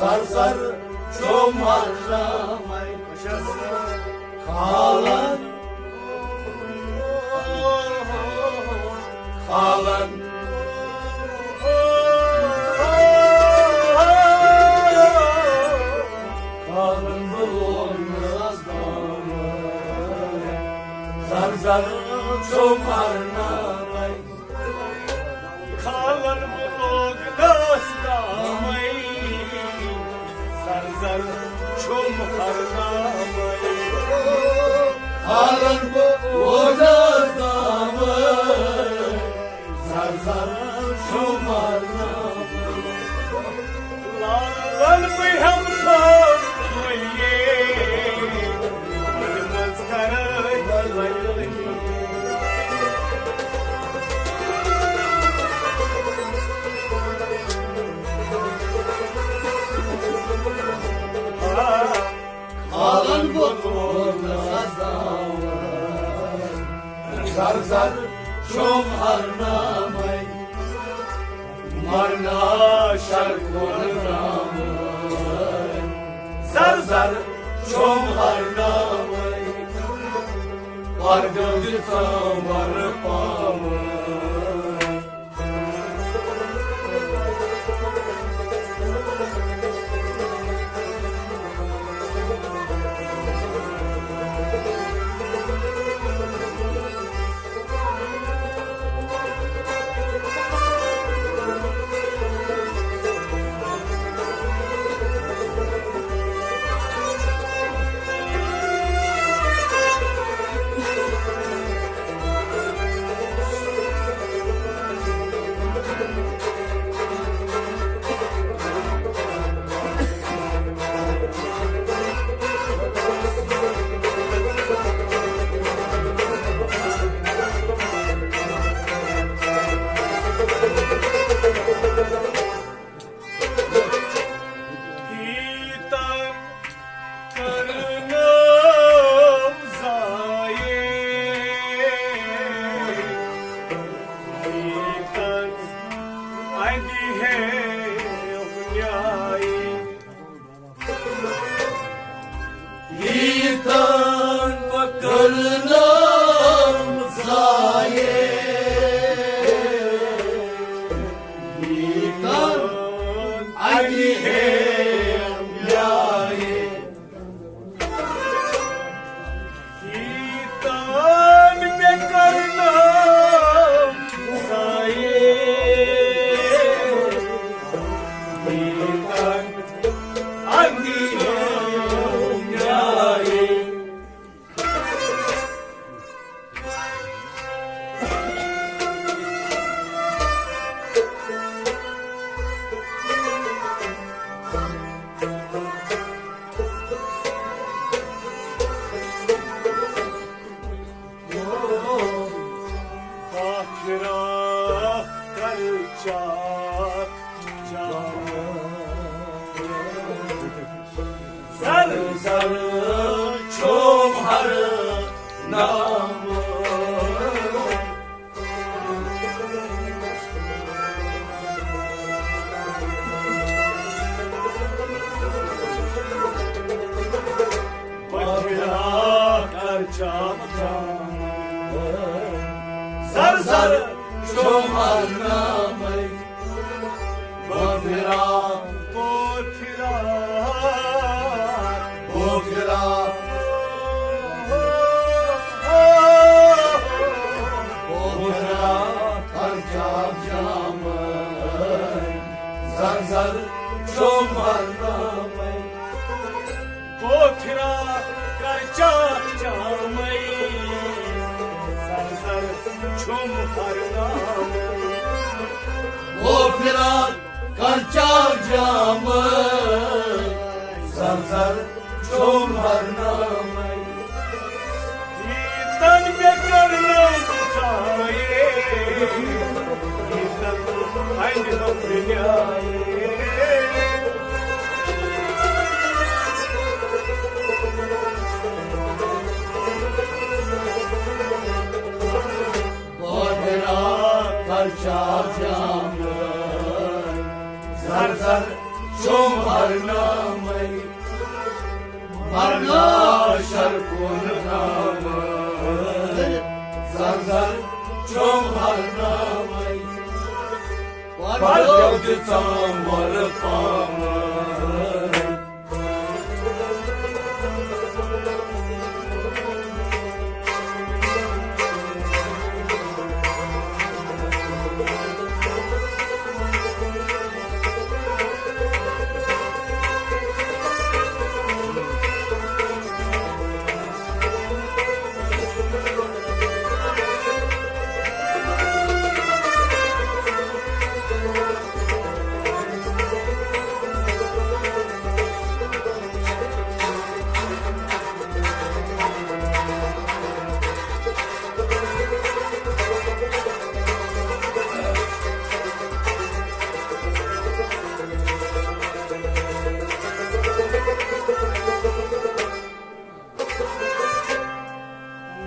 سر سر چھُم ہرنامے کھالان، کھالان، کھالان بہٕ لوگنس دامے۔ سر سر چھُم ہرنامے کھالان بہٕ لوگنس دامے، سر سر چھُم ہرنامے۔ کھالان بہٕ لوگنس دامے، سر سر چھُم ہرنامے۔ لالن بہٕ ہٮ۪مہٕ تھوٚو وۄنۍ یے، منٛز کرٕ کھالن بہٕ لوگنس دامے، سر سر چھُم ہرنامے۔ مرنا شر کھولنامے، سر سر چھُم ہرنامے۔ پردیو دِژم ور پامے۔ ییٖتاہ کٔرنَم ضایع، ییٖتاہ اَدِ ہے نیایہِ۔ ییٖتن بہٕ کٔرنَم ضایع، ییٖتن اَدِ ہے نیایہِ۔ ییٖتن مےٚ کٔرنَم ضایع، ییٖتن اَدِ ہے نیایہِ۔ آخرا کر چاک چاک۔ سر سر چھوم ہر نام۔ بچڑا کر چاک چاک۔ سر سر چھوم ہر نام۔ بو پھرا، بو پھرا، بو پھرا، بو پھرا، کر چاک چامے، زر زر چھوم ہر نامے۔ بو پھرا، کر چاک چامے، زر زر چھوم ہر نامے۔ بو پھرا، کر چاک چامے، زر زر چھوم ہر نامے۔ ییٖتن مےٚ کٔرنَم ضایع، ییٖتن اَنہِ ہم دُنیاے۔ بو پھرا، کر چاک چامے، زر زر چھُم ہر نامے، مرنا شر کُن نامے۔ زر زر چھُم ہر نامے، پتہٕ دِژام ور پامے۔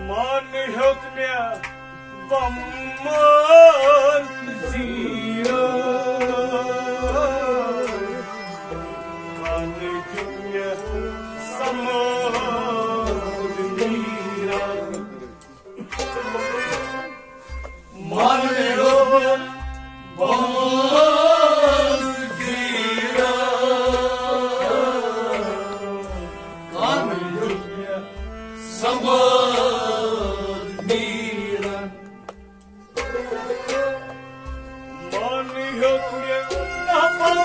من ہیوٚت مےٚ بۄمبارٕ زیٖرتھ، من دیُت مےٚ سمٲد نیٖرتھ۔ من ہیوٚت مےٚ بۄمبارٕ زیٖرتھ، من دیُت مےٚ سمٲد نیٖرتھ۔ من ہیوٚت مےٚ نفس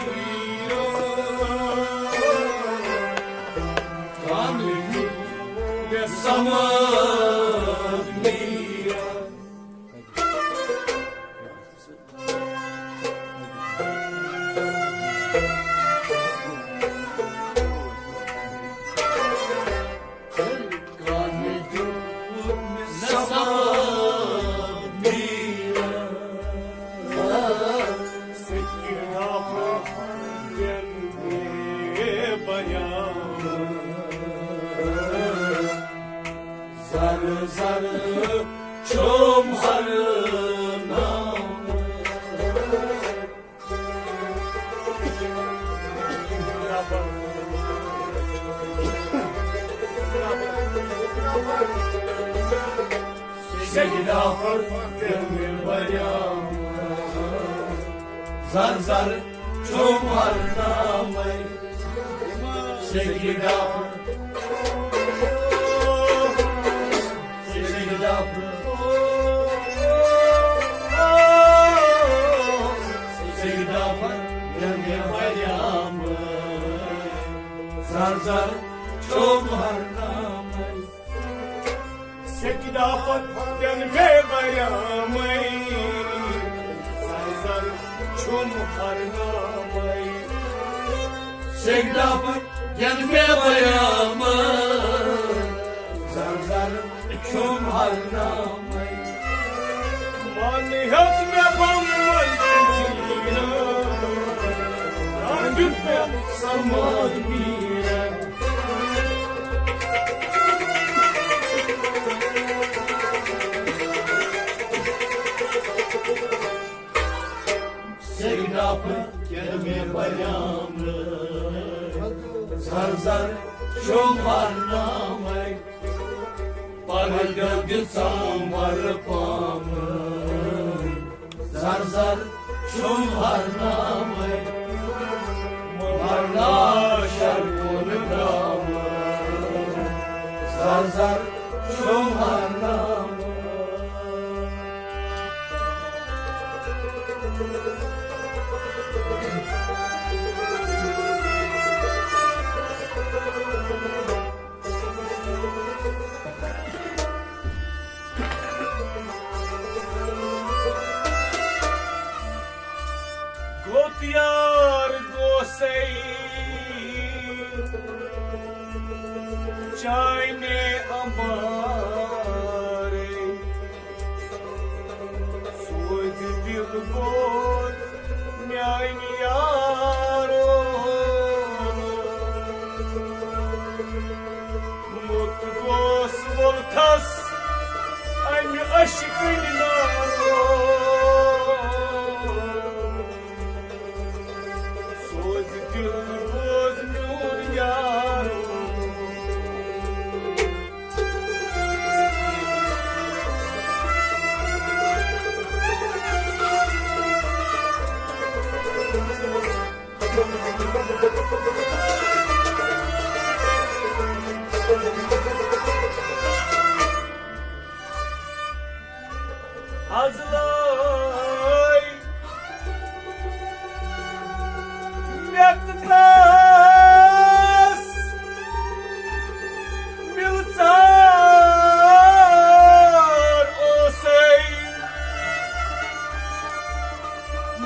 زیٖرتھ، من دیُت مےٚ سمٲد نیٖرتھ۔ زر زر چھُم ہر نامے۔ سیٚکہِ ڈافر تٔمۍ بریام۔ زر زر چھُم ہر نامے۔ سیٚکہِ ڈافر، سیٚکہِ ڈافر، سیٚکہِ ڈافر، ییٚلہِ مےٚ بریام۔ زر زر چھُم ہر نامے۔ سیٚکہِ ڈافر ییٚلہِ مےٚ بریامے، زر زر چھُم ہر نامے۔ سیٚکہِ ڈافر ییٚلہِ مےٚ بریامے، زر زر چھُم ہر نامے۔ من ہیوٚت مےٚ بۄمبارٕ زیٖرتھ، من دیُت مےٚ سمٲد نیٖرتھ۔ سیٚکہِ ڈافر ییٚلہِ مےٚ بریام، زر زر چھُم ہر نامے۔ پگہہ دِژام ور پامے۔ زر زر چھُم ہر نامے، مرنا شر کُن نامے۔ زر زر چھُم ہر نامے۔ گوٚت یار گوسے چانہِ امبارے، سوزِ دِل گوٚو میانہِ یارو۔ موٚت گوس ووٚلتھس امہِ عشقٕنۍ نارو۔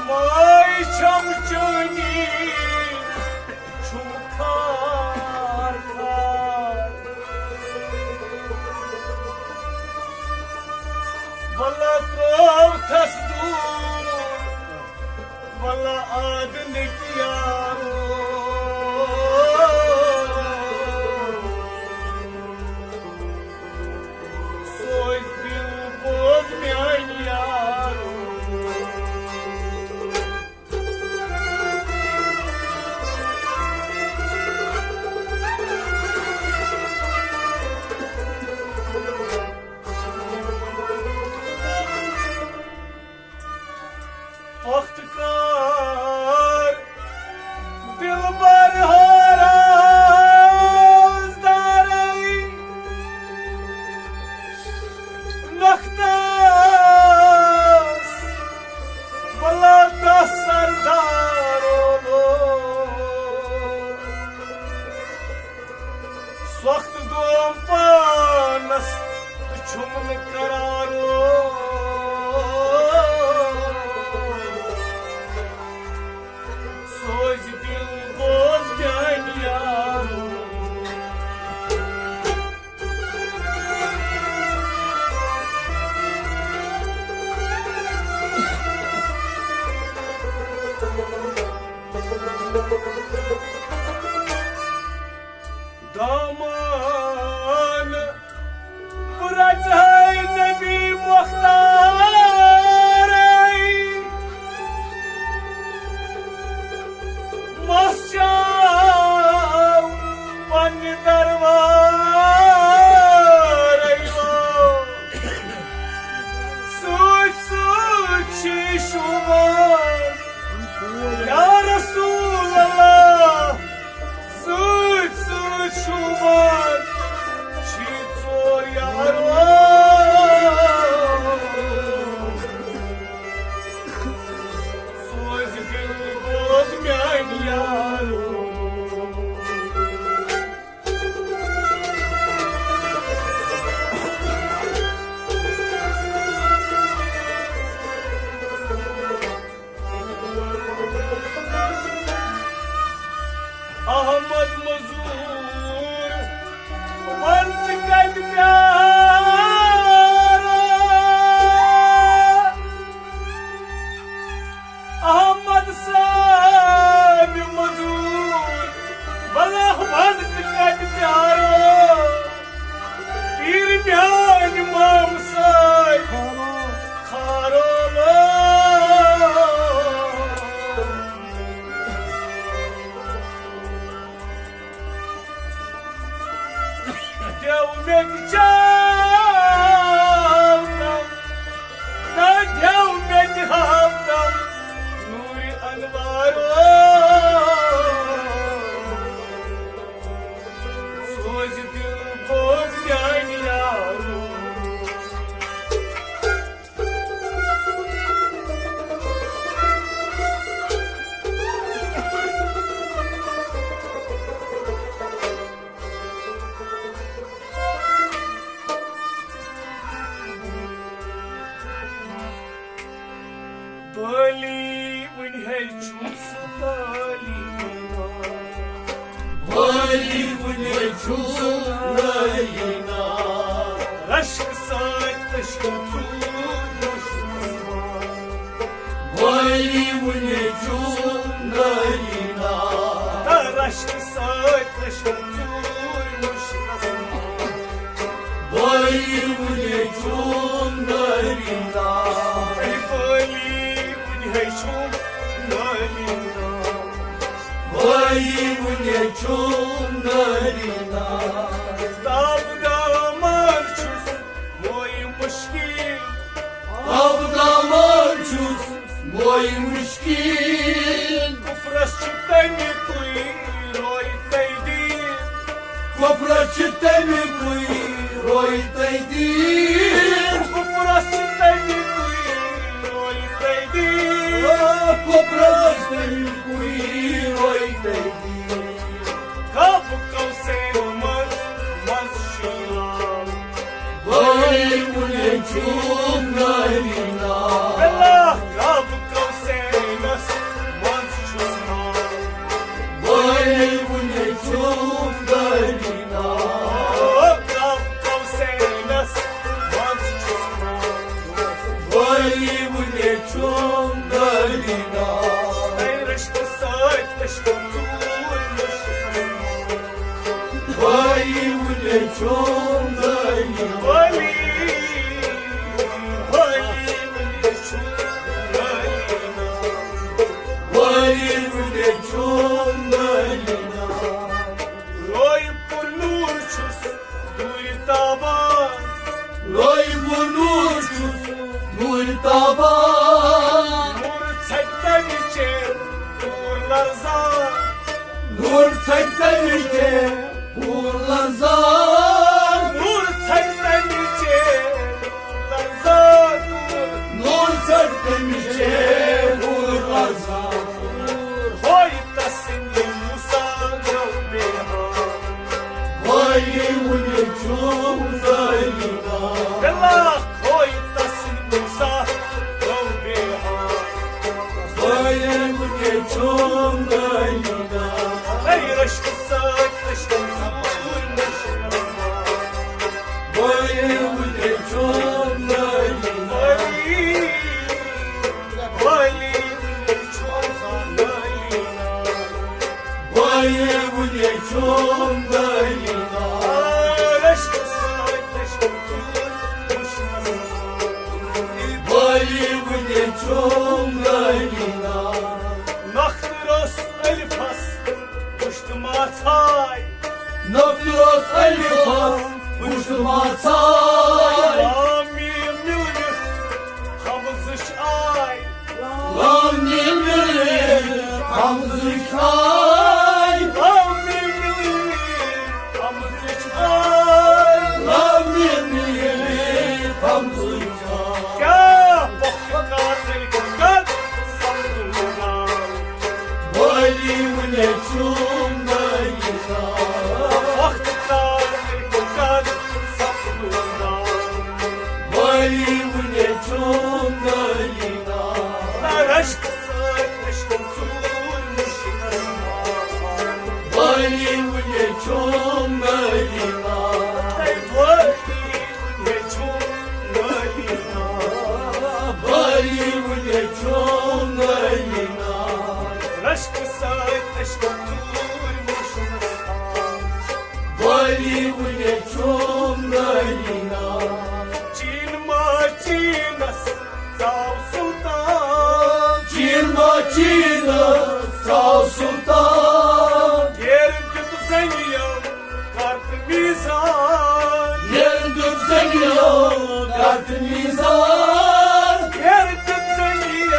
ماے چھم چٲنی، چھُم خار خار۔ وَلہ ترٛووتھَس دوٗر، وَلہ آد نہٕ یارو۔ سوز دِل بوز میانہِ یارو۔ وقت کار دلبر ہو رازدارے، نختس بلا دس سردارو۔ سخت گوم پانس تہٕ چھُم نہٕ قرارو۔ سوز دِل بوز میانہِ یارو۔ دامان رٹہٕ ہے نبی مختارے، مس چاو پننہِ دربارے۔ سۭتۍ سۭتۍ چھِ شوٗبان یا رسول اللہ، سۭتۍ سۭتۍ شوٗبان چھی ژور یارو۔ سوز دِل بوز میانہِ یارو۔ احمد مزور، ون ژٕ کتہِ پیارو؟ احمد صٲب مزور، بلا ون ژٕ کتہِ پیارو؟ پیٖر میانہِ مامہٕ سۭتۍ کھارو لو۔ دیو مےٚ تہِ چاو تم، نہ دیو مےٚ تہِ ہاو تم نوٗرِ انوارو۔ سوز دِل بوز میانہِ یارو۔ بٲلی وُنہِ ہے چھُم سُہ تٲلی۔ بٲلی وُنہِ ہے چھُم سُہ تٲلی نا۔ رشک سۭتۍ عشق ژوٗر مُشکِل۔ بٲلی وُنہِ ہے چھُم تٲلی نا۔ تہٕ رشک سۭتۍ عشق ژوٗر مُشکِل۔ بٲلی وُنہِ چھُم نٲری ناو۔ اے بٲلی وُنہِ چھُم نٲری ناو۔ بٲلی وُنہِ چھُم نٲری ناو۔ تاب دامن چھُس مویہِ مُشکِل۔ تاب دامن چھُس مویہِ مُشکِل۔ کفرس چھُ تَمہِ کُے روے تَے دیٖن۔ کفرس چھُ تَمہِ کُے روے تَے دیٖن۔ کفرس چھُ تَمہِ کُے روے تَے دیٖن۔ آ، کفرس چھُ تَمہِ کُے روے تَے دیٖن۔ قاب قوسین منٛز، منٛز شیلان۔ بٲے وُنہِ چھُم نٲری ناو۔ بِلا قاب قوسین چھُم دٔلیٖل۔ ولی، ولی، ولی چھُم دٔلیٖل۔ ولی، ولی چھُم دٔلیٖل۔ لوے پوٗر نوٗر چھُس دوٗرِ تابان۔ لوے پوٗر نوٗر چھُس دوٗرِ تابان۔ نوٗر ژھٹہِ تَمہِ چے پوٗر لرزان۔ نوٗر ژھٹہِ تَمہِ چے پوٗر لرزان۔ نوٗر ژھٹہِ تَمہِ چے پوٗر لرزان۔ نوٗر ژھٹہِ تَمہِ چے پوٗر لرزان۔ ہوے تسٕنٛدِ موسیٰ گوٚو بے حال۔ ولی وُنہِ چھُم دٔلیٖل۔ بلا ہوے تسٕنٛدِ موسیٰ گوٚو بے حال۔ ولی وُنہِ چھُم دٔلیٖل۔ ہے رشکہٕ سۭتۍ رشکہٕ ژوٗر مٔشران۔ ولی وُنہِ چھُم دٔلیٖل۔ ولی، ولی وُنہِ چھُم دٔلیٖل۔ ولی وُنہِ چھُم دٔلیٖل۔ رشکہٕ سۭتۍ رشکہٕ ژوٗر مٔشران۔ ولی وُنہِ چھُم دٔلیٖل۔ نۄختہٕ روٚس الفس پُشت ماژھاے۔ نۄختہٕ روٚس الفس پُشت ماژھاے۔ لام میم مِلوِتھ ہمزٕچ آے۔ لام میم مِلوِتھ ہمزٕچ آے۔ لام میم مِلوِتھ ہمزٕچ آے۔ لام میم مِلوِتھ ہمزٕچ آے۔ کیٛاہ پۄختہٕ کارٕچ قدر سمجھُن لگان۔ ولی وُنہِ چھُم دٔلیٖل۔ پۄختہٕ کارٕچ قدر سمجھُن لگان۔ ولی وُنہِ چھُم دٔلیٖل۔ رشکہٕ سۭتۍ رشکہٕ ژوٗر مٔشران۔ ولی وُنہِ چھُم دٔلیٖل۔ ہے ولی وُنہِ چھُم دٔلیٖل۔ ولی وُنہِ چھُم دٔلیٖل۔ رشکہٕ سۭتۍ رشکہٕ ژوٗر مٔشران۔ ولی وُنہِ چھُم دٔلیٖل۔ چین ما چینس ژاو سلطان۔ چین ما چینس ژاو سلطان۔ ییٚلہِ دیُت زنگیو کر تہٕ میٖزان۔ ییٚلہِ دیُت زنگیو کر تہٕ میٖزان۔ ییٚلہِ دیُت زنگیو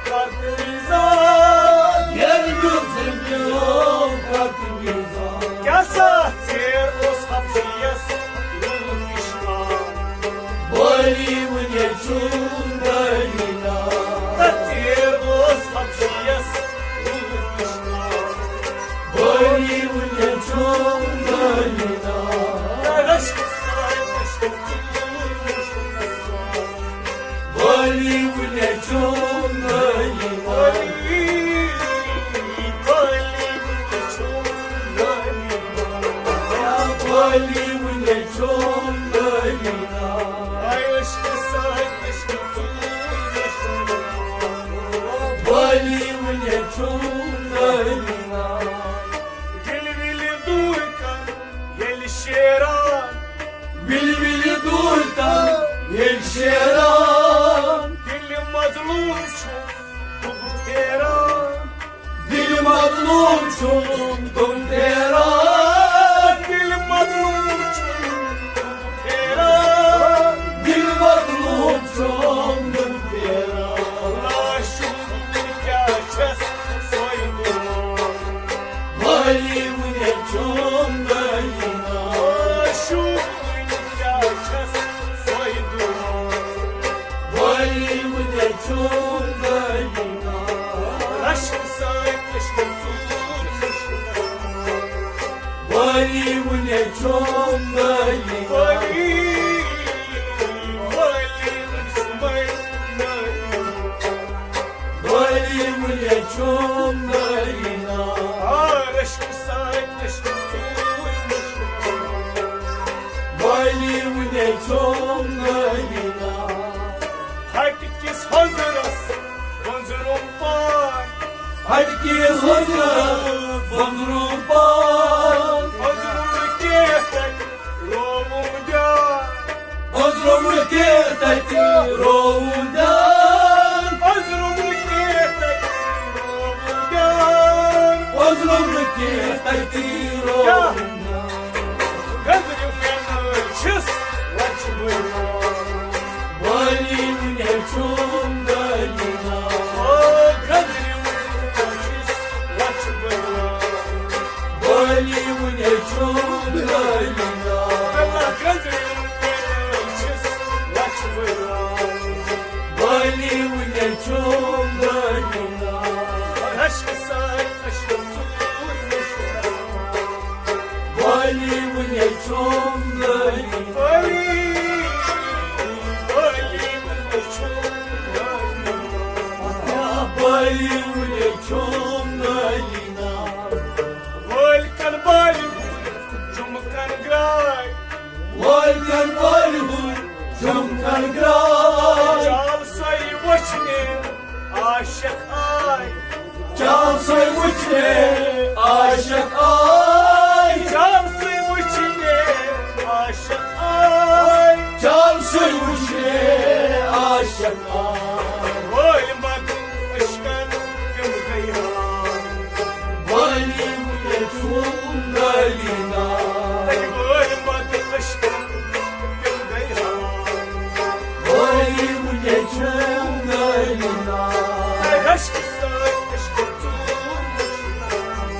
کر تہٕ میٖزان۔ ییٚلہِ دیُت زنگیو کر تہٕ میٖزان۔ کیٛاہ سا ژیر اوس حبشیَس لوٗکھ وٕچھان۔ ولی وُنہِ چھُم دٔلیٖل۔ ژیر اوس حبشیَس لوٗکھ وٕچھان۔ ولی وُنہِ چھُم دٔلیٖل۔ رشکہٕ سۭتۍ رشکہٕ ژوٗر وٕچھان۔ ولی وُنہِ چھُم دٔلیٖل۔ ولی، ولی وُنہِ چھُم دٔلیٖل۔ ولی وُنہِ چھُم دٔلیٖل۔ عشقہٕ سۭتۍ عشقہٕ ژوٗر وٕچھان۔ ولی وُنہِ چھُم دٔلیٖل۔ وِلہِ وِلہِ دوٗرۍ کَن ییٚلہِ شیران۔ وِلہِ وِلہِ دوٗرۍ کَن ییٚلہِ شیران۔ دِلہِ مظلوٗم چھُم دُبہٕ پھیران۔ دِلہِ مظلوٗم چھُم دُبہٕ پھیران۔ دِلہِ مظلوٗم چھُم دُبہٕ پھیران۔ دِلہِ مظلوٗم چھُم دُبہٕ پھیران۔ لاشُک کیٛاہ چھَس سۄے دُنیا۔ ولی وُنہِ چھُم دٔلیٖل۔ شوٗب وُنہِ کیٛاہ چھَس سۄے دُنیا۔ ولی وُنہِ چھُم دٔلیٖل۔ رشکہٕ سۭتۍ رشکہٕ ژوٗر وٕچھان۔ ولی وُنہِ چھُم دٔلیٖل۔ ولی، ولی وُنہِ چھُم دٔلیٖل۔ ولی وُنہِ چھُم دٔلیٖل۔ آ، رشکہٕ سۭتۍ رشکہٕ ژوٗر وٕچھان۔ ولی وُنہِ چھُم دٔلیٖل۔ ہٹہِ کِس ہۄنٛزرس وۄنٛزروم پان۔ ہٹہِ کِس ہۄنٛزرس وۄنٛزروم پان۔ وۄنٛزروم نہٕ کینٛہہ تَتہِ تَتہِ رووُن دیان۔ پوٚزرُم نہٕ کینٛہہ تَتہِ رووُن دیان۔ پوٚزرُم نہٕ کینٛہہ تَتہِ رووُن دیان۔ گٔنٛزرِ وٮ۪نہٕ چھِس لَچھِ بٔران۔ بالی وُنے چھُم دٲلی ناو۔ او گٔنٛزرِ وٮ۪نہٕ چھِس لَچھِ بٔران۔ بالی وُنے چھُم دٲلی ناو۔ اللہ گٔنٛزرِ وٮ۪نہٕ چھِس لَچھِ بٔران۔ بالی وُنے چھُم دٲلی ناو۔ رشکہٕ سۭتۍ عشقہٕ ژوٗر مےٚ چھُ کران۔ بالی وُنے چھُم دٲلی۔ بالی، بالی وُنے چھُم دٲلی۔ بالی وُنے چھُم دٲلی۔ وٲلۍ کَن بالی وُن جُمکَن گرٛاے۔ وٲلۍ کَن بالی وُن جُمکَن گرٛاے۔ چال سۄے وٕچھنہِ عاشق آے۔ چال سۄے وٕچھنہِ عاشق آے۔ چال سۄے وٕچھنہِ عاشق آے۔ چال سۄے وٕچھنہِ عاشق آے۔ وٲلۍ مَگُن عشقَن تِم گٔے ہار۔ بالی وُنے چھُم دٲلی ناو۔ تَتہِ وٲلۍ مَگُن عشقَن تِم گٔے ہار۔ بالی وُنے چھُم دٲلی ناو۔ تَتہِ عشقہٕ سۭتۍ عشقہٕ ژوٗر مےٚ چھُ کران۔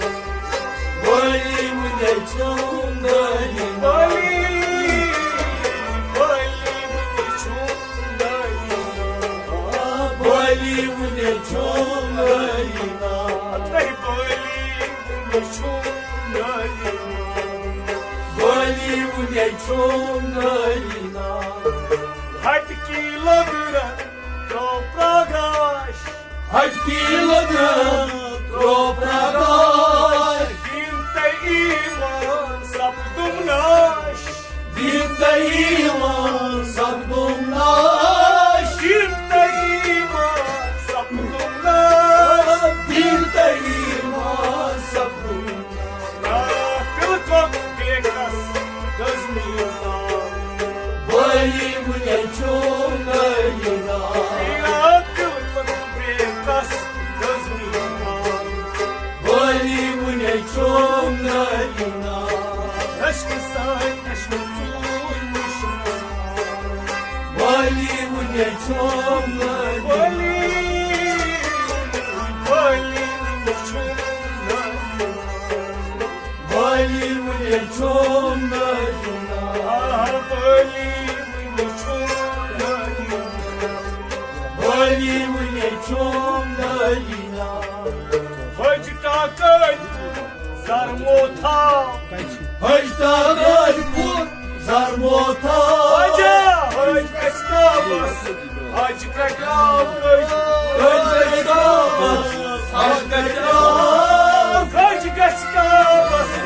بالی وُنے چھُم دٲلی ناو۔ بالی، بالی وُنے چھُم دٲلی ناو۔ بالی وُنے چھُم دٲلی ناو۔ تَتہِ بالی وُنے چھُم دٲلی ناو۔ بالی وُنے چھُم دٲلی ناو۔ ہٹکی لدرن ترٛوو پرٛاگاش۔ ہٹکی لدرن ترٛوو پرٛاگاش۔ دیٖن تہٕ ایٖمان سپدُم ناش۔ دیٖن تہٕ ایٖمان سپدُم ناش۔ دیٖن تہٕ ایٖمان سپدُم ناش۔ دیٖن تہٕ ایٖمان سپدُم ناش۔ عاقل کۄکھ بیکس دٔزمٕے تام۔ بالی وُنے چھُم دٲلی ناو۔ عاقل کۄکھ بیکس دٔزمٕے تام۔ بالی وُنے چھُم دٲلی ناو۔ عشقہٕ سۭتۍ عشقہٕ ژوٗر مےٚ چھُ کران۔ بالی وُنے چھُم دٲلی۔ بالی، بالی وُنے چھُم دٲلی۔ بالی وُنے چھُم دٲلی ناو۔ آ، بالی وُنے چھُم دٲلی ناو۔ بالی وُنے چھُم دٲلی ناو۔ حج ٹاکن زرمو تھاو۔ حج ٹاکن زرمو تھاو۔ حج، حج گژھِ کعبس حج کَٹہِ آو کٔج۔ کٔج گژھِ کعبس حج کَٹہِ آو۔ کٔج گژھِ کعبس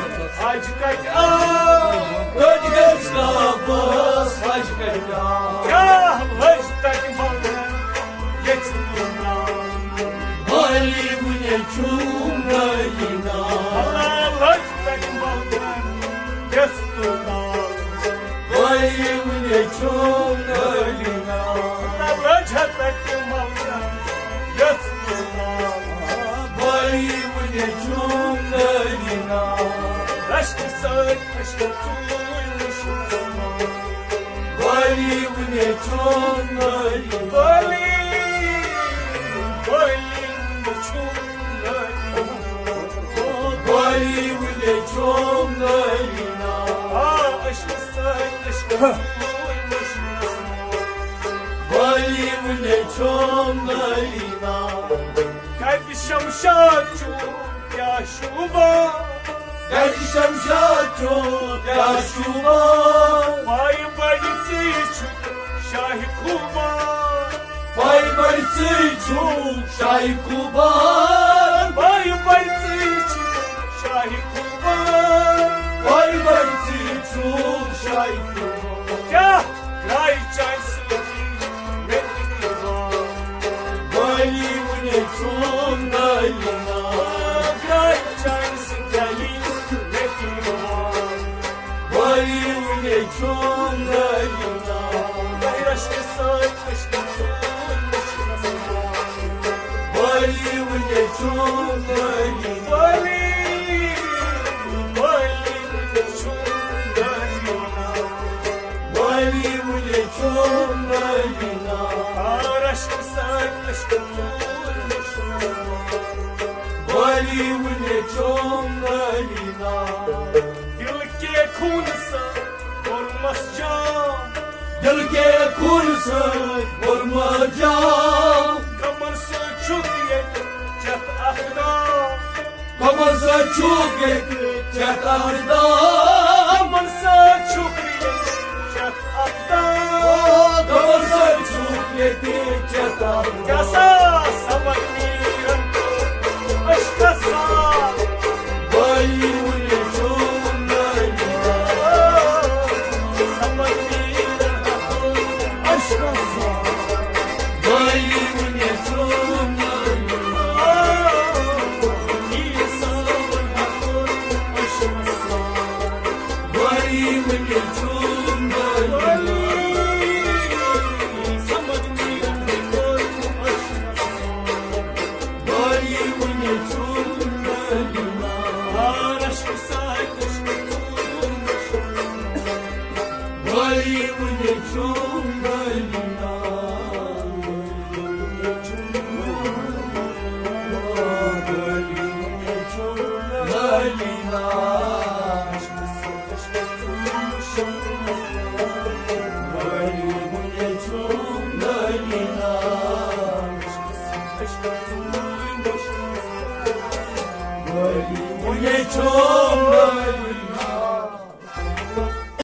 حج کَٹہِ آو۔ کٔج گژھِ کعبس حج کَٹہِ آو۔ کیٛاہ حج تَتہِ مگر ییٚژھِ نہٕ ناو۔ بالی وُنے چھُم دٲلی ناو۔ اللہ حج تَتہِ مگر ییٚژھِ نہٕ ناو۔ بالی وُنے چھُم دٲلی ناو۔ اللہ حج تَتہِ مگر ییٚژھِ نہٕ ناو۔ بالی وُنے چھُم دٲلی ناو۔ رشکہٕ سۭتۍ عشقہٕ ژوٗرِ وٕچھنہٕ۔ بالی وُنے چھُم دٲلی۔ بالی، بالی وُنے چھُم دٲلی۔ بالی وُنے چھُم دٲلی ناو۔ آ، عشقہٕ سۭتۍ عشقہٕ ژوٗرِ وٕچھنہٕ۔ بالی وُنے چھُم دٲلی ناو۔ کَتہِ شمشاد چھُ کیٛاہ شوٗبان؟ کَتہِ شمشاد چھُ کیٛاہ شوٗبان؟ پایہِ بَڑِ ژٕے چھُ شاہہِ خوٗبان۔ پایہِ بَڑِ ژٕے چھُ شاہہِ خوٗبان۔ پایہِ بَڑِ ژٕے چھُ شاہہِ خوٗبان۔ پایہِ بَڑِ ژٕے چھُ شاہہِ خوٗبان۔ کیٛاہ درٛاے چانہِ سۭتی مےٚ تہِ دیوان۔ بالی وُنے چھُم دٲلی ناو۔ درٛاے چانہِ سۭتی مےٚ تہِ دیوان۔ بالی وُنے چھُم دٲلی ناو۔ بہرس چھُم نٲلی، والی، والی وُلے چھُم نٲلی نا۔ والی وُلے چھُم نٲلی نا۔ آ، رشکہٕ سۭتۍ عشقہٕ ژوٗر مٔشراوان۔ والی وُلے چھُم نٲلی نا۔ دل کے خون سۭتۍ کوٚرمس جام۔ دل کے خون سۭتۍ کوٚرمس جام۔ کمر سۭتۍ چھُکھ ییٚتہِ چتھ اکھ دام۔ کمر سۭتۍ چھُکھ ییٚتہِ چتھ اکھ دام۔ کمر سۭتۍ چھُکھ ییٚتہِ چتھ اکھ دام۔ او، کمر سۭتۍ چھُکھ ییٚتہِ چتھ اکھ دام۔ کیٛاہ سا سمجھ میٖرن عشقس سان۔ والی وُلے چھُم نٲلی نا۔ سمجھ میٖرن عشقس سان۔ والی وُلے چھُم نٲلی نا۔ والی وُلے چھُم نٲلی نا۔ سمجھ میٖرن عشقس سان۔ والی وُلے چھُم نٲلی نا۔ والی وُلے چھُم نٲلی نا۔ والی وُلے چھُم نٲلی نا۔ والی وُلے چھُم نٲلی نا۔ والی وُلے چھُم